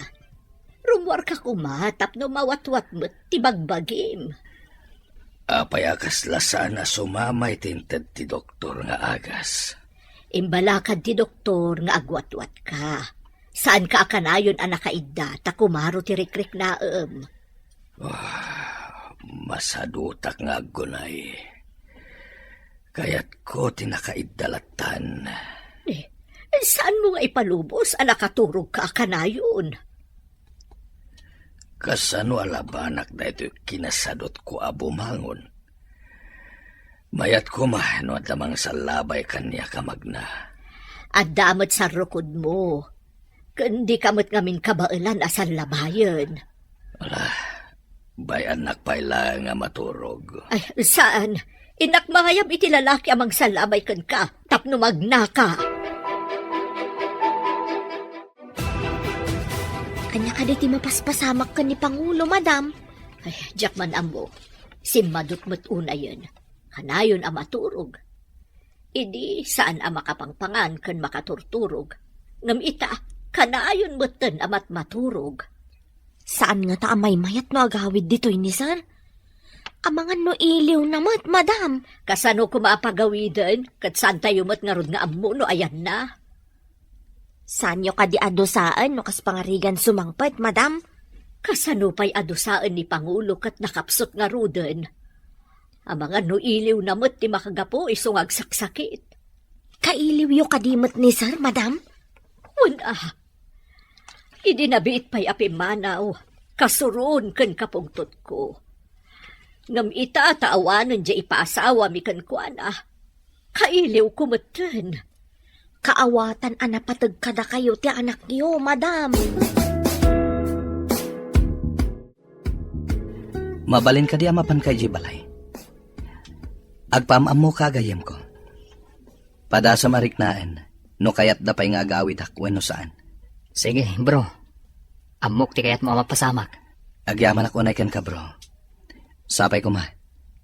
rummuarka koma tapno mawatwat met ti bagbagim. Apay a kasla saan a sumamay ti inted ti doktor nga agas? Imbalakad ti doktor nga agwatwatka. Saanka a kanayon a nakaidda ta kumaro ti rikriknaem. Ah, masadutak nga aggunay. Kayatko ti nakaidda lattan. Eh, saanmo nga ipalubos a nakaturogka a kanayon? Kasano a labanak daytoy kinasadutko a bumangon? Mayat koma no adda mangsallabay kaniak a magna. Adda met sarrukodmo. Ken dika met ngamin kabaelan a sallabayen. Ala, bay-annak pay laeng a maturog. Ay, saan? Innak mangayab iti lalaki a mangsallabay kenka tapno magnaka. Ania kadi ti mapaspasamak ken ni Pangulo, madam? Ay, diak man ammo. Simmadut met unayen. Kanayon a maturog. Idi saan a makapangpangan ken makaturturog. Ngem ita, kanayon metten a matmaturog. Saan ngata a maymayat no agawid ditoy ni sir? Amangan no iliwna met, madam. Kasano koma a pagawiden? Ket saantayo met ngarud nga ammo no ayanna. Saanyo kadi a dusaen no kas pangarigan sumangpet, madam? Kasano pay a dusaen ni Pangulo ket nakapsut ngaruden? Amangan no iliwna met ti makagapu isu nga agsaksakit. Kailiwyo kadi met ni sir, madam? Wen a. Idi nabiit pay a pimmanaw, kasuron ken kapungtotko. Ngem ita ta awanen diay ipaasawami kenkuana, kailiwko metten. Kaawatan a napateg kadakayo ti anakyo, madam. Mabalin kadi a mapanka idiay balay? Agpaam-ammoka a gayyemko. Padasem a riknaen no kayatda pay nga agawidak wenno saan. Sige, bro. Ammok ti kayatmo a mapasamak. Agyamanak unay kenka, bro. Sapay koma,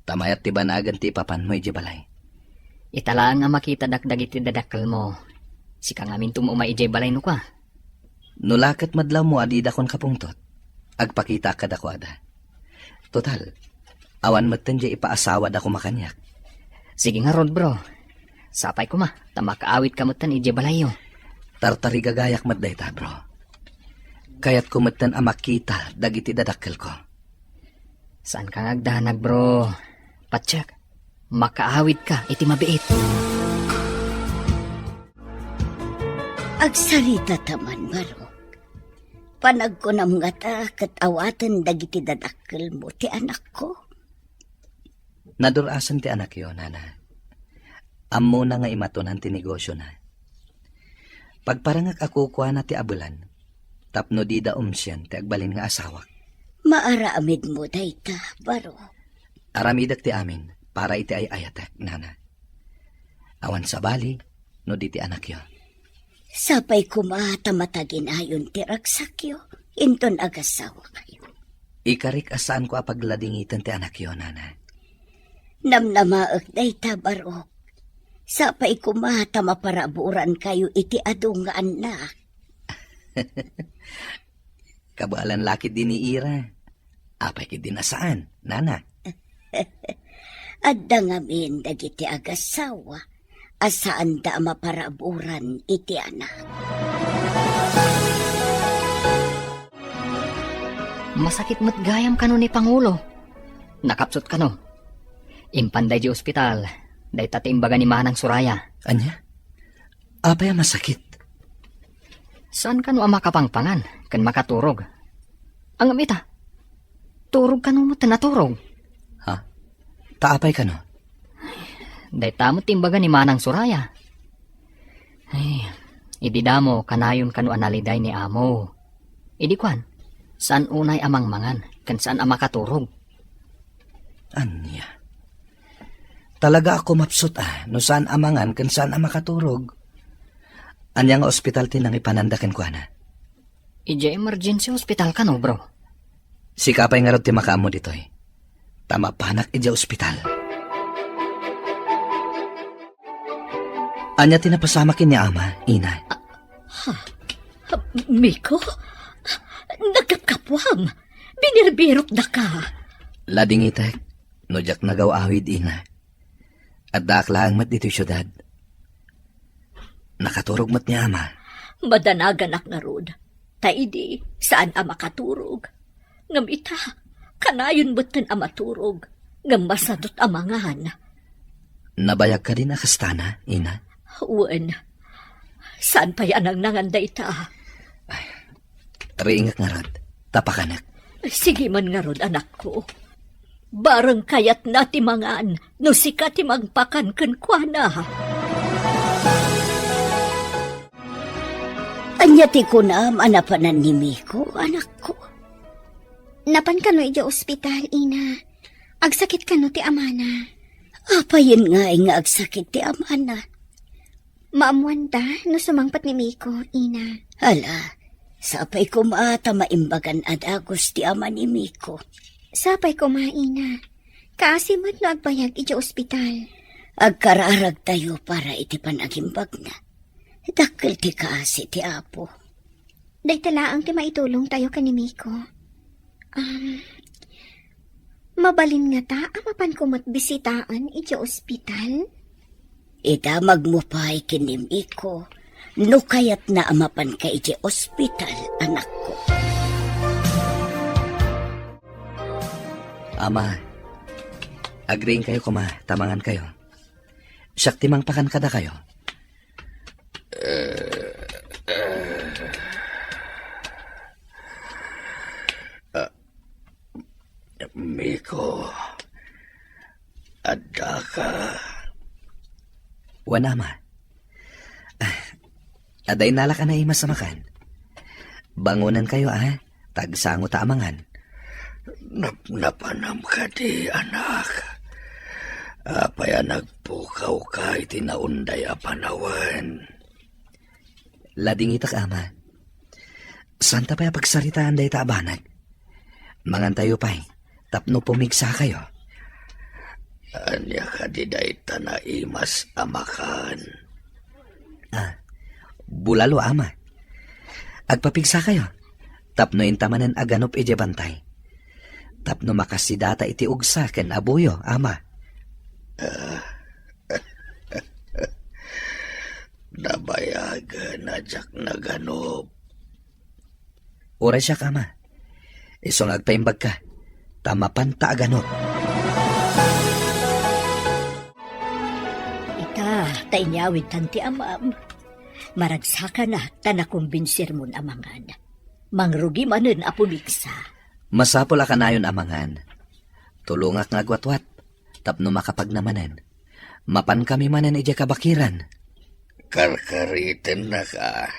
ta mayat ti banagen ti ipapanmo idiay balay. Ita laeng a makitadak dagiti dadakkelmo. Sika ngamin ti umay idiay balay no kua. No la ket madlawmo a didakon kapungtot, agpakitaak kadakuada. Total, awan metten diay ipaasawada koma kaniak. Sige ngarud, bro. Sapay koma, ta makaawitka metten idiay balayyo. Tartarigagayak met dayta, bro. Kayatko metten a makita dagiti dadakkelko. Saanka nga agdanag, bro. Patiek, makaawidka iti mabiit. Agsaritata man, barok. Panagkunam ngata ket awaten dagiti dadakkelmo ti anakko? Nadur-asen ti anakyo, nana. Ammona nga imatonan ti negosyona. Pagparangak a kukuana ti abelan, tapno dida umsien ti agbalin nga asawak. Maaramidmo dayta, barok. Aramidek ti amin para iti ay-ayatek, nana. Awan sabali no di ti anakyo. Sapay koma ta mataginayon ti ragsakyo inton agasawakayo. Ikarik a saanko a pagladingiten ti anakyo, nana. Namnamaek dayta, barok. Sapay koma ta maparaburankayo iti adu nga annak. Kabaelan la ketdi ni Ira. Apay ketdin a saan, nana? Adda ngamin dagiti agasawa a saanda a maparaburan iti anak. Masakit met gayam kano ni Pangulo. Nakapsut kano. Impan daydi ospital, dayta ti imbaga ni Manang Soraya. Ania? Apay a masakit? Saan kano a makapangpangan ken makaturog? Ngem ita, turog kano met ti naturog. Ha? Ta apay kano? Dayta met ti imbaga ni Manang Soraya. Ay, idi damo, kanayon kano a naliday ni amo. Idi kuan, saan unay a mangmangan ken saan a makaturog. Ania? Talaga a kumapsut a no saan a mangan ken saan a makaturog. Ania nga ospital ti nangipananda kenkuana? Idiay emergency hospital kano, bro. Sika pay ngarud ti makaammo ditoy. Ta mapanak idiay ospital. Ania ti napasamak ken ni ama, ina? Ha? Miko? Nagkapkapuam. Binirbirok daka. Ladingitek, no diak nagaw-awid, ina. Addaak laeng met ditoy siudad. Nakaturog met ni ama. Madanaganak ngarud. Ta idi, saan a makaturog. Ngem ita, kanayon metten a maturog. Ngem masadut a mangan. Nabayag kadin a kastana, ina? Wen. Saan pay a nangnangan dayta? Riingek ngarud, ta pakanek. Sige man ngarud, anakko. Bareng kayatna ti mangan, no sika ti mangpakan kenkuana. Ania ti kunam a napanan ni Miko, anakko? Napan kano idiay ospital, ina. Agsakit kano ti amana. Apayen ngay nga agsakit ti amana? Maammuanta no sumangpet ni Miko, ina. Ala, sapay koma ta maimbagan a dagus ti ama ni Miko. Sapay koma, ina. Kaasi met no agbayag idiay ospital. Agkararagtayo para iti panagimbagna. Dakkel ti kaasi ti Apo. Dayta laeng ti maitulongtayo ken ni Miko. Um, mabalin ngata a mapanko met bisitaen idiay ospital? Idamagmo pay ken ni Miko no kayatna a mapanka idiay ospital, anakko. Ama, agriingkayo koma, ta mangankayo. Siak ti mangpakan kadakayo. Eh, eh. Ah, Miko, addaka? Wen, ama. Ah, adda innalak a naimas a makan. Bangonankayo, a? Ta agsangota a mangan. Napnapanam kadi, anak? Apay a nagpukawka iti naunday a panawen? Ladingitak, ama. Saanta pay a pagsaritaan dayta a banag. Mangantayo pay, tapno pumigsakayo. Ania kadi dayta naimas a makan? Ah, bulalo, ama. Agpapigsakayo, tapno inta manen a ganup idiay bantay. Tapno makasidata iti ugsa ken abuyo, ama. Ah, nabayagen a diak naganup. Uray siak, ama. Isu nga agpaimbagka, ta mapanta a ganup. Ita, ta inyawidtan ti amam. Maragsakanak ta nakumbinsirmon a mangan. Mangrugi manen a pumigsa. Masapul a kanayon a mangan. Tulongak nga agwatwat, tapno makapagna manen. Mapankami manen idiay kabakiran. Karkaritennaka.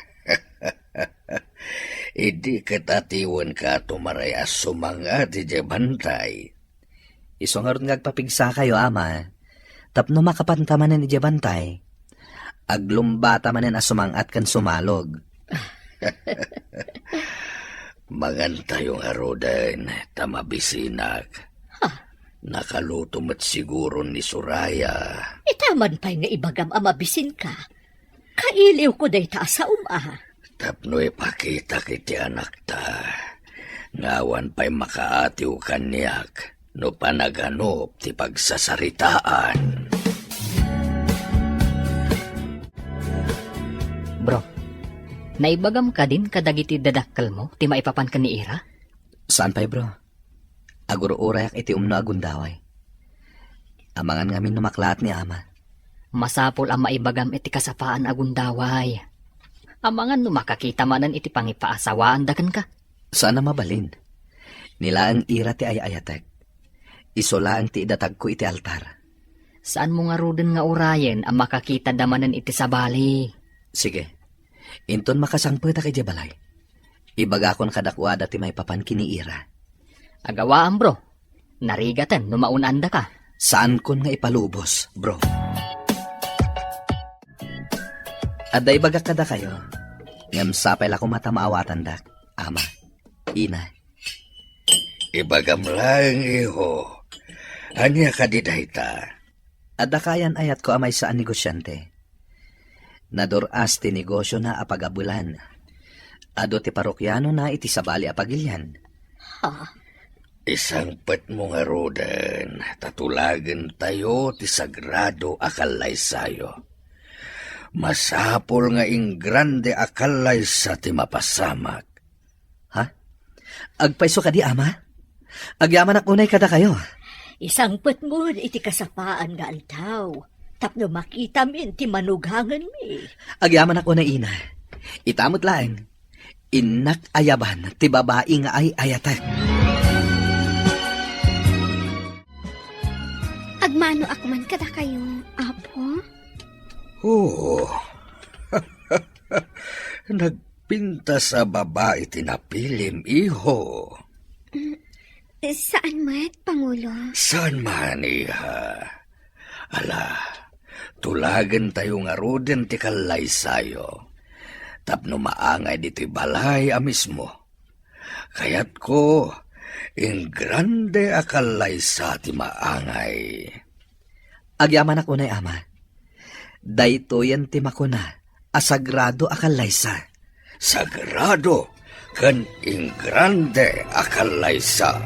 Idi ket atiwenka a tumaray a sumang-at idiay bantay. Isu ngarud nga agpapigsakayo, ama, tapno makapanta manen idiay bantay. Aglumbata manen a sumang-at ken sumalog. Mangantayo ngaruden, ta mabisinak. Ha? Nakaluto met siguro ni Soraya. Ita man pay nga ibagam a mabisinka. Kailiwko dayta a saom a. Tapno ipakitak iti anakta, Nga awan pay makaatiw kaniak no panaganup ti pagsasaritaan. Bro, naibagam kadin kadagiti dadakkelmo ti maipapan ken ni Ira? Saan pay, bro. Agur-urayak iti umno a gundaway. Amangan ngamin no maklaat ni ama. Masapul a maibagam iti kasapaan a gundaway. Amangan no makakita manen iti pangipaasawaanda kenka. Saan a mabalin. Ni laeng Ira ti ay-ayatek. Isu laeng ti idatagko iti altar. Saanmo ngaruden nga urayen a makakitada manen iti sabali? Sige. Inton makasangpetak idiay balay, ibagakon kadakuada ti maipapan ken ni Ira. Agawaan, bro. Narigaten no maun-andaka. Saankon nga ipalubos, bro. Adda ibagak kadakayo, ngem sapay la koma ta maawatandak, ama, ina. Ibagam laeng, iho. Ania kadi dayta? Adda kaayan-ayatko a maysa a negosiante. Nadur-as ti negosiona a pagabelan. Adu ti parokianona iti sabali a pagilian. Ha? Isangpetmo ngaruden ta tulagentayo ti sagrado a kallaysayo. Masapul nga ingrande a kallaysa ti mapasamak. Ha? Agpayso kadi, ama? Agyamanak unay kadakayo. Isangpetmon iti kasapaan nga aldaw, tapno makitamin ti manugangenmi. Agyamanak unay, ina. Ita met laeng, innak ayaban ti babai nga ay-ayatek. Agmanoak man kadakayo, Apo. Oo. Nagpintas a babai ti napilim, iho. Mm, saan met, Pangulo? Saan man, iha? Ala, tulagentayo ngaruden ti kallaysayo tapno maangay ditoy balay a mismo. Kayatko, ingrande a kallaysa ti maangay. Agyamanak unay, ama. Daytoyen ti makuna a sagrado a kallaysa. Sagrado ken ingrande a kallaysa.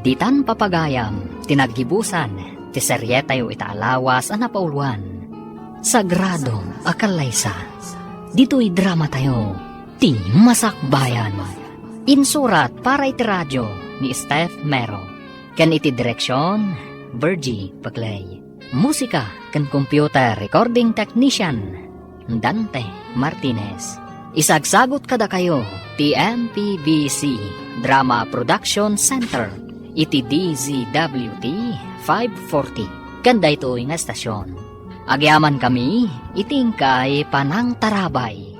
Ditan papagayam ti naggibusan ti serietayo ita a lawas a napauluan, Sagrado a Kallaysa. Ditoy dramatayo, ti Masakbayan. Insurat para iti radio ni Steph Mero, ken iti direksion, Virgie Paclay. Musika ken computer recording technician, Dante Martinez. Isagsagut kadakayo ti M P B C Drama Production Center iti D Z W T five forty ken daytoy nga estasion. Agyamankami iti inkay panangtarabay.